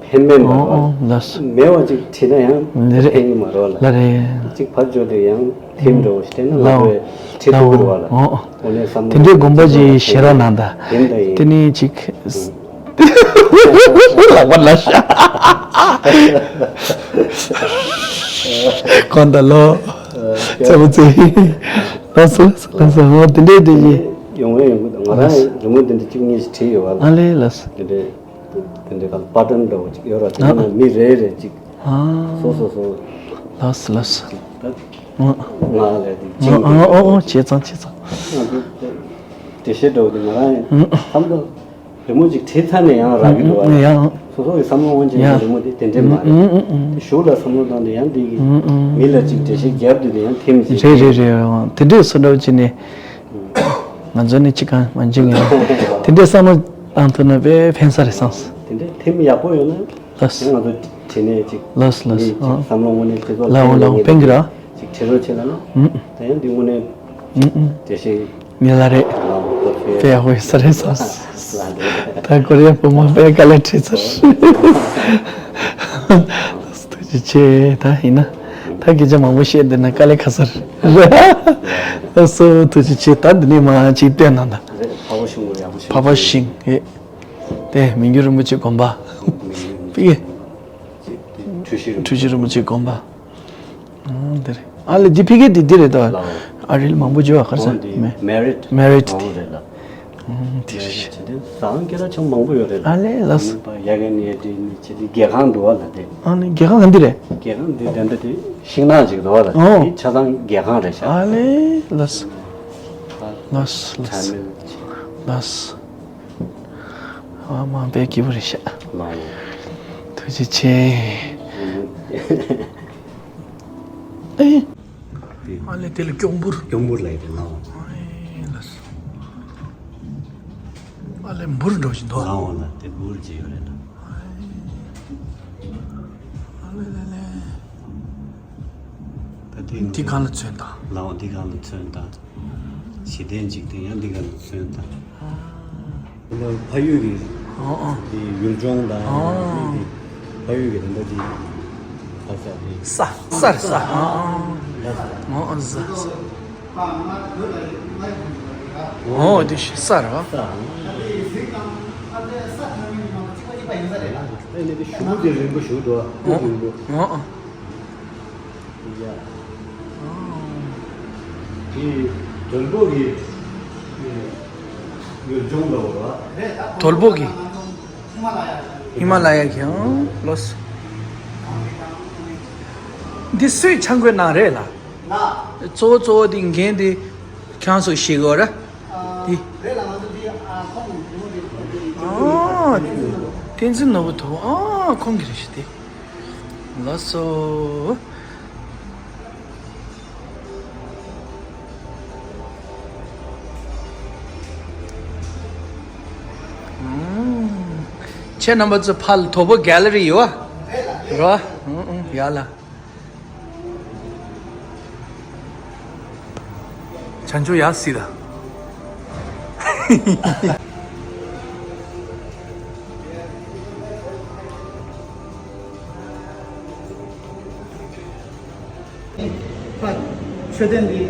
ཕན་མེད་མ་རེད་བ། ཨོ་ཨོ་ལགས་སོ། མེད་པ་ཅིག་བྲིས་ན་ཡང་ལ་རེད། ཕན་གྱི་མ་རེད་བ་ལ། ལ་རེད། ཅིག་ཕར་འཇོག་དེ་ཡང་ཐིམ་འགྲོ་ཞེས་བལྟས་ན་ང་ཚོས་བྲིས་ཐུབ་ཀྱི་རེད་བ་ལ། ཨོ་ཨོ། དངོས་གནས་བསམ་དེ་འདྲའི་དགོངས་པ་ཅིག་བཞེས་རོགས་གནང་ད། ཡིན་ད་ཡིན། དེ་ནས་ཅིག་ལག་པ་ལ་ཤ་གོན་ད་ལོ། ཚ་བོ་ཚེ། ལགས་སོ་ལགས་སོ་ལགས་སོ། འོ་དེ་འདྲའི་དེ་ཡིན། ཡོང་ཡོང་གི་འདུག་ང་རང་རི་མོ་དེ་འདྲ་གཅིག་གཉིས་ཤིག་བྲིས་ཡོད་པ་ལ། ཨ་ལེ་ལགས་སོ། དེ་འདྲའི་དེ་འདྲའི་ག་ལ་པ་ཊན་འདྲ་བོ་གཅིག་ཡོད་ར། དེ་ནི་མི་རེ་རེ་གཅིག་ཨ། སོ་སོ་སོ། ལགས་སོ་ལགས་སོ། ད་ཨ། ང་ལ་དེ་ཨ་ཅིང་ཨ་ཨོ་ཨོ་བྱས་ཙང་བྱས་ཙང་། ང་ཚོ་དེ་འགྲེལ་བཤད་འདྲ་བོ་དེ་ང་རང་ཡང་ཨ་ཨ་བསམ་བློ། རི་མོ་ཅིག་བྲིས་ཚར་ནས་ཡང་རག་གི་འདུག་བ། ཡང་སོ་སོ་གི་བསམ་བློ་དབང་ཅན་གྱི་ཡང་རི་མོ་དེ་དེ་འདྲས་མ་རེད། ཨུ་ཨུ་ཨུ། གཞུག་ལ་བསམ་བློ་བཏང་དུས་ཡང་འདི་གི་ཨུ་ཨུ། མི་ལ་ཅིག་འགྲེལ་བཤད་རྒྱབ་དུས་དེ་ཡང་ཐིམ་ཞིག་རེད་རེད་རེད། དེ་འདྲས་སུ་འདྲ་བོ་ཅིག་ནས་ང་ཚོ་ནི་ཅི་གང་མ་འཇིག་ངེས་དེ་འདྲས་བསམ་བློ་བཏང་ཐུབ་ན་དཔེ་ཕན་ས་རེད་བསམ། དེ་འདྲས་ཐིམ་ཡག་པོ་ཡོད་ན་ལགས། ཡང་ང་ཚོ་བྲིས་ནས་ཅིག་ལགས་ལགས། མི་ཅིག་ཨ། བསམ་བློ་དངོས་གནས་དེ་ཚོ་ལའོ་ལའོ་ཕན་གི་ར། ཅིག་བྲིས་རོགས་བྱས་ལ་ན། ཨུ་ཨུ། ད་ཡང་འདི་དངོས་གནས་ཨུ་ཨུ། འགྲེལ་བཤད། ངེས་ལ་རེད། དཔེ་ཡག་པོ་ཡོད་ས་རེད་ས། ད་ཀོ་རི་ཡ་བུ་མོ་དཔེ་དཀའ་ལས་འཕྲད་ཚར། ཐུགས་རྗེ་ཆེ། ད་ཡིན་ན་ད་སྐད་ཆ་མང་པོ་བཤད་བསྡད་ན་དཀའ་ལས་ཁག་ས་རེད། ལགས་སོ་ཐུགས་རྗེ་ཆེ། ད་འདི་ནས་མ་ཅིག་བལྟས་ན་ད། འཕགས་པ་ཤིང་ལ་ཡག་པོ་ཞིག་འཕགས་པ་ཤིང་ཨེ། དེ་མི་འགྱུར་རིན་པོ་ཆེ་དགོན་པ། ཕ་གི་འཁྲུལ་ཞིག་རིན་པོ་ཆེ་དགོན་པ། ཨང་། འདི་རེད། ཨ་ལེ་འདི་ཕ་གི་འདི་འདི་རེད་ད། ལའོ། ཨ་རིལ་མང་པོ་བརྗོད་པ་ག་རེ་ཟེར་འོང་འདི་མེད། མེ་རིཊ། མེ་རིཊ་འོང་འདི། རེད་ལ། ཨང་། འདི་མེ་རེད། རིཊ་བྱེད་དུས་ཟ་ཁང་སྐད་གྲགས་ཆེན་མང་པོ་ཡོད་རེད་ལ། ཨ་ལེ་ལགས་སོ། ཨ་ནི་ཡ་གི་ནི་འདི་ནི་བྱེད་དུས་རྒྱལ་ཁང་འདུག་བ་ལ་དེ། ཨ་ནི་རྒྱལ་ཁང་ག་འདི་རེད། རྒྱལ་ཁང་འདི་དེ་འདྲ་དེ་ཤིང་ནགས་ཅིག་འདུག་བ་ལ་དེ། ཨོ། འདི་ཆ་ཚང་རྒྱལ་ཁང་རེད་ཤག་ཨ་ལེ་ལགས་སོ། ལགས་སོ་ལགས་སོ། ལགས་སོ། ཨ་མ་དཔེ་སྐྱིད་པོ་རེད་ཤག་ལའོ། ཐུགས་རྗེ་ཆེ། ཨེ། དེ་ཨ་ལེ་དེ་ལ་སྐྱོག་འབུར། སྐྱོག་འབུར་ལ་ཡོད་པའི་ལའོ། ཨེ་ལགས་སོ། ཨ་ལེ་འབུར་འགྲོ་བཞིན་འདུག་ལའོ་ལ་དེ་འབུར་ཅིག་ཡོད་རེད་ལ། ཨ་ལེ་ལེ་ལེ། ད་དེ་འདི་གང་ལ་མཚོན་དང་། ལའོ་འདི་གང་ལ་མཚོན་དང་། ཞི་བདེ་འཇིག་རྟེན་ཡང་འདི་ག་ལ་མཚོན་དང་། ཨ། འདི་ལ་ཕ་ཡུལ་གྱི་ཨ་ཨ། འདི་ཡུལ་ལྗོངས་དང་ཨ། འདི་ཕ་ཡུལ་གྱི་དེ་འདྲ་འདི་ཁ་ས་འདི། ས་ས་རེད་ས། ཨ་ཨ། ཨ་ཨ་ས་ས། ཨོ་འདི་ཤི་ས་རེད་བ། ས། ཨ་ནི་འདི་ཞུ་འདི་རིང་པོ་ཞུ་འདུག་ཨོ་རིང་པོ། ཨོ་ཨ། དེ་དོལ་པོ་གི་ཡུལ་ལྗོངས་ལ་འོ། དོལ་པོ་གི། ཧི་མ་ལ་ཡ་གི་ཨང་ལོས། འདི་སུས་ཆང་གོས་གནང་རེད་ལ། གཙོ་བོ་གཙོ་བོ་འདི་འགན་འདི་ཁྱང་སོགས་ཤེས་དགོས་ར། འདི། བསྟན་འཛིན་ནོར་བུ་དོ། ཨ་ཁོང་གི་རེད་ཤག་དེ། ལགས་སོ། ཁྱེད་རྣམ་པ་ཚོ་ཕར་དོལ་པོ་གྷལ་ལེ་རི་ཡོད་ར། ཡ་ལ། བྱང་ཆུབ་ཡར་སྲིད་ལ། མཆོད་རྟེན་འདི།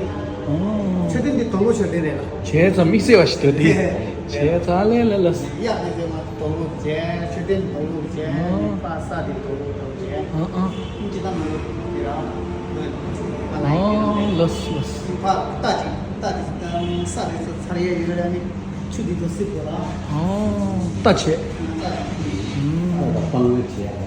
ཨོ། མཆོད་རྟེན་འདི་དོལ་པོ་མཆོད་རྟེན་རེད་ལ། བྱས་ཙང་དམིགས་བསལ་བ་ཞིག་འདུག་འདི། བྱས་ཙང་ལས་ལས་ལས། གཡག་འདི་ཚོས་མ་དོལ་པོ་བྱས། མཆོད་རྟེན་དོལ་པོ་བྱས། ཨོ། ཕར་ས་འདི་དོལ་པོ་བྱས། ཨོ་ཨོ། ཅི་ལྟར་མ་ལུས་འདི་ར། ཨོ་ལོས་ལོས། ཕར་རྟ་ཅིག་རྟ་འདི་ཚོ་ས་འདི་ཚོ་ཚར་ཡས་ཡོད་ར་ནི། ཆུ་འདི་ཚོ་སྲིད་དགོས་ལ། ཨོ་རྟ་བྱས། རྟ་བྱས། ཨོ་སྤང་ལོས་བྱས།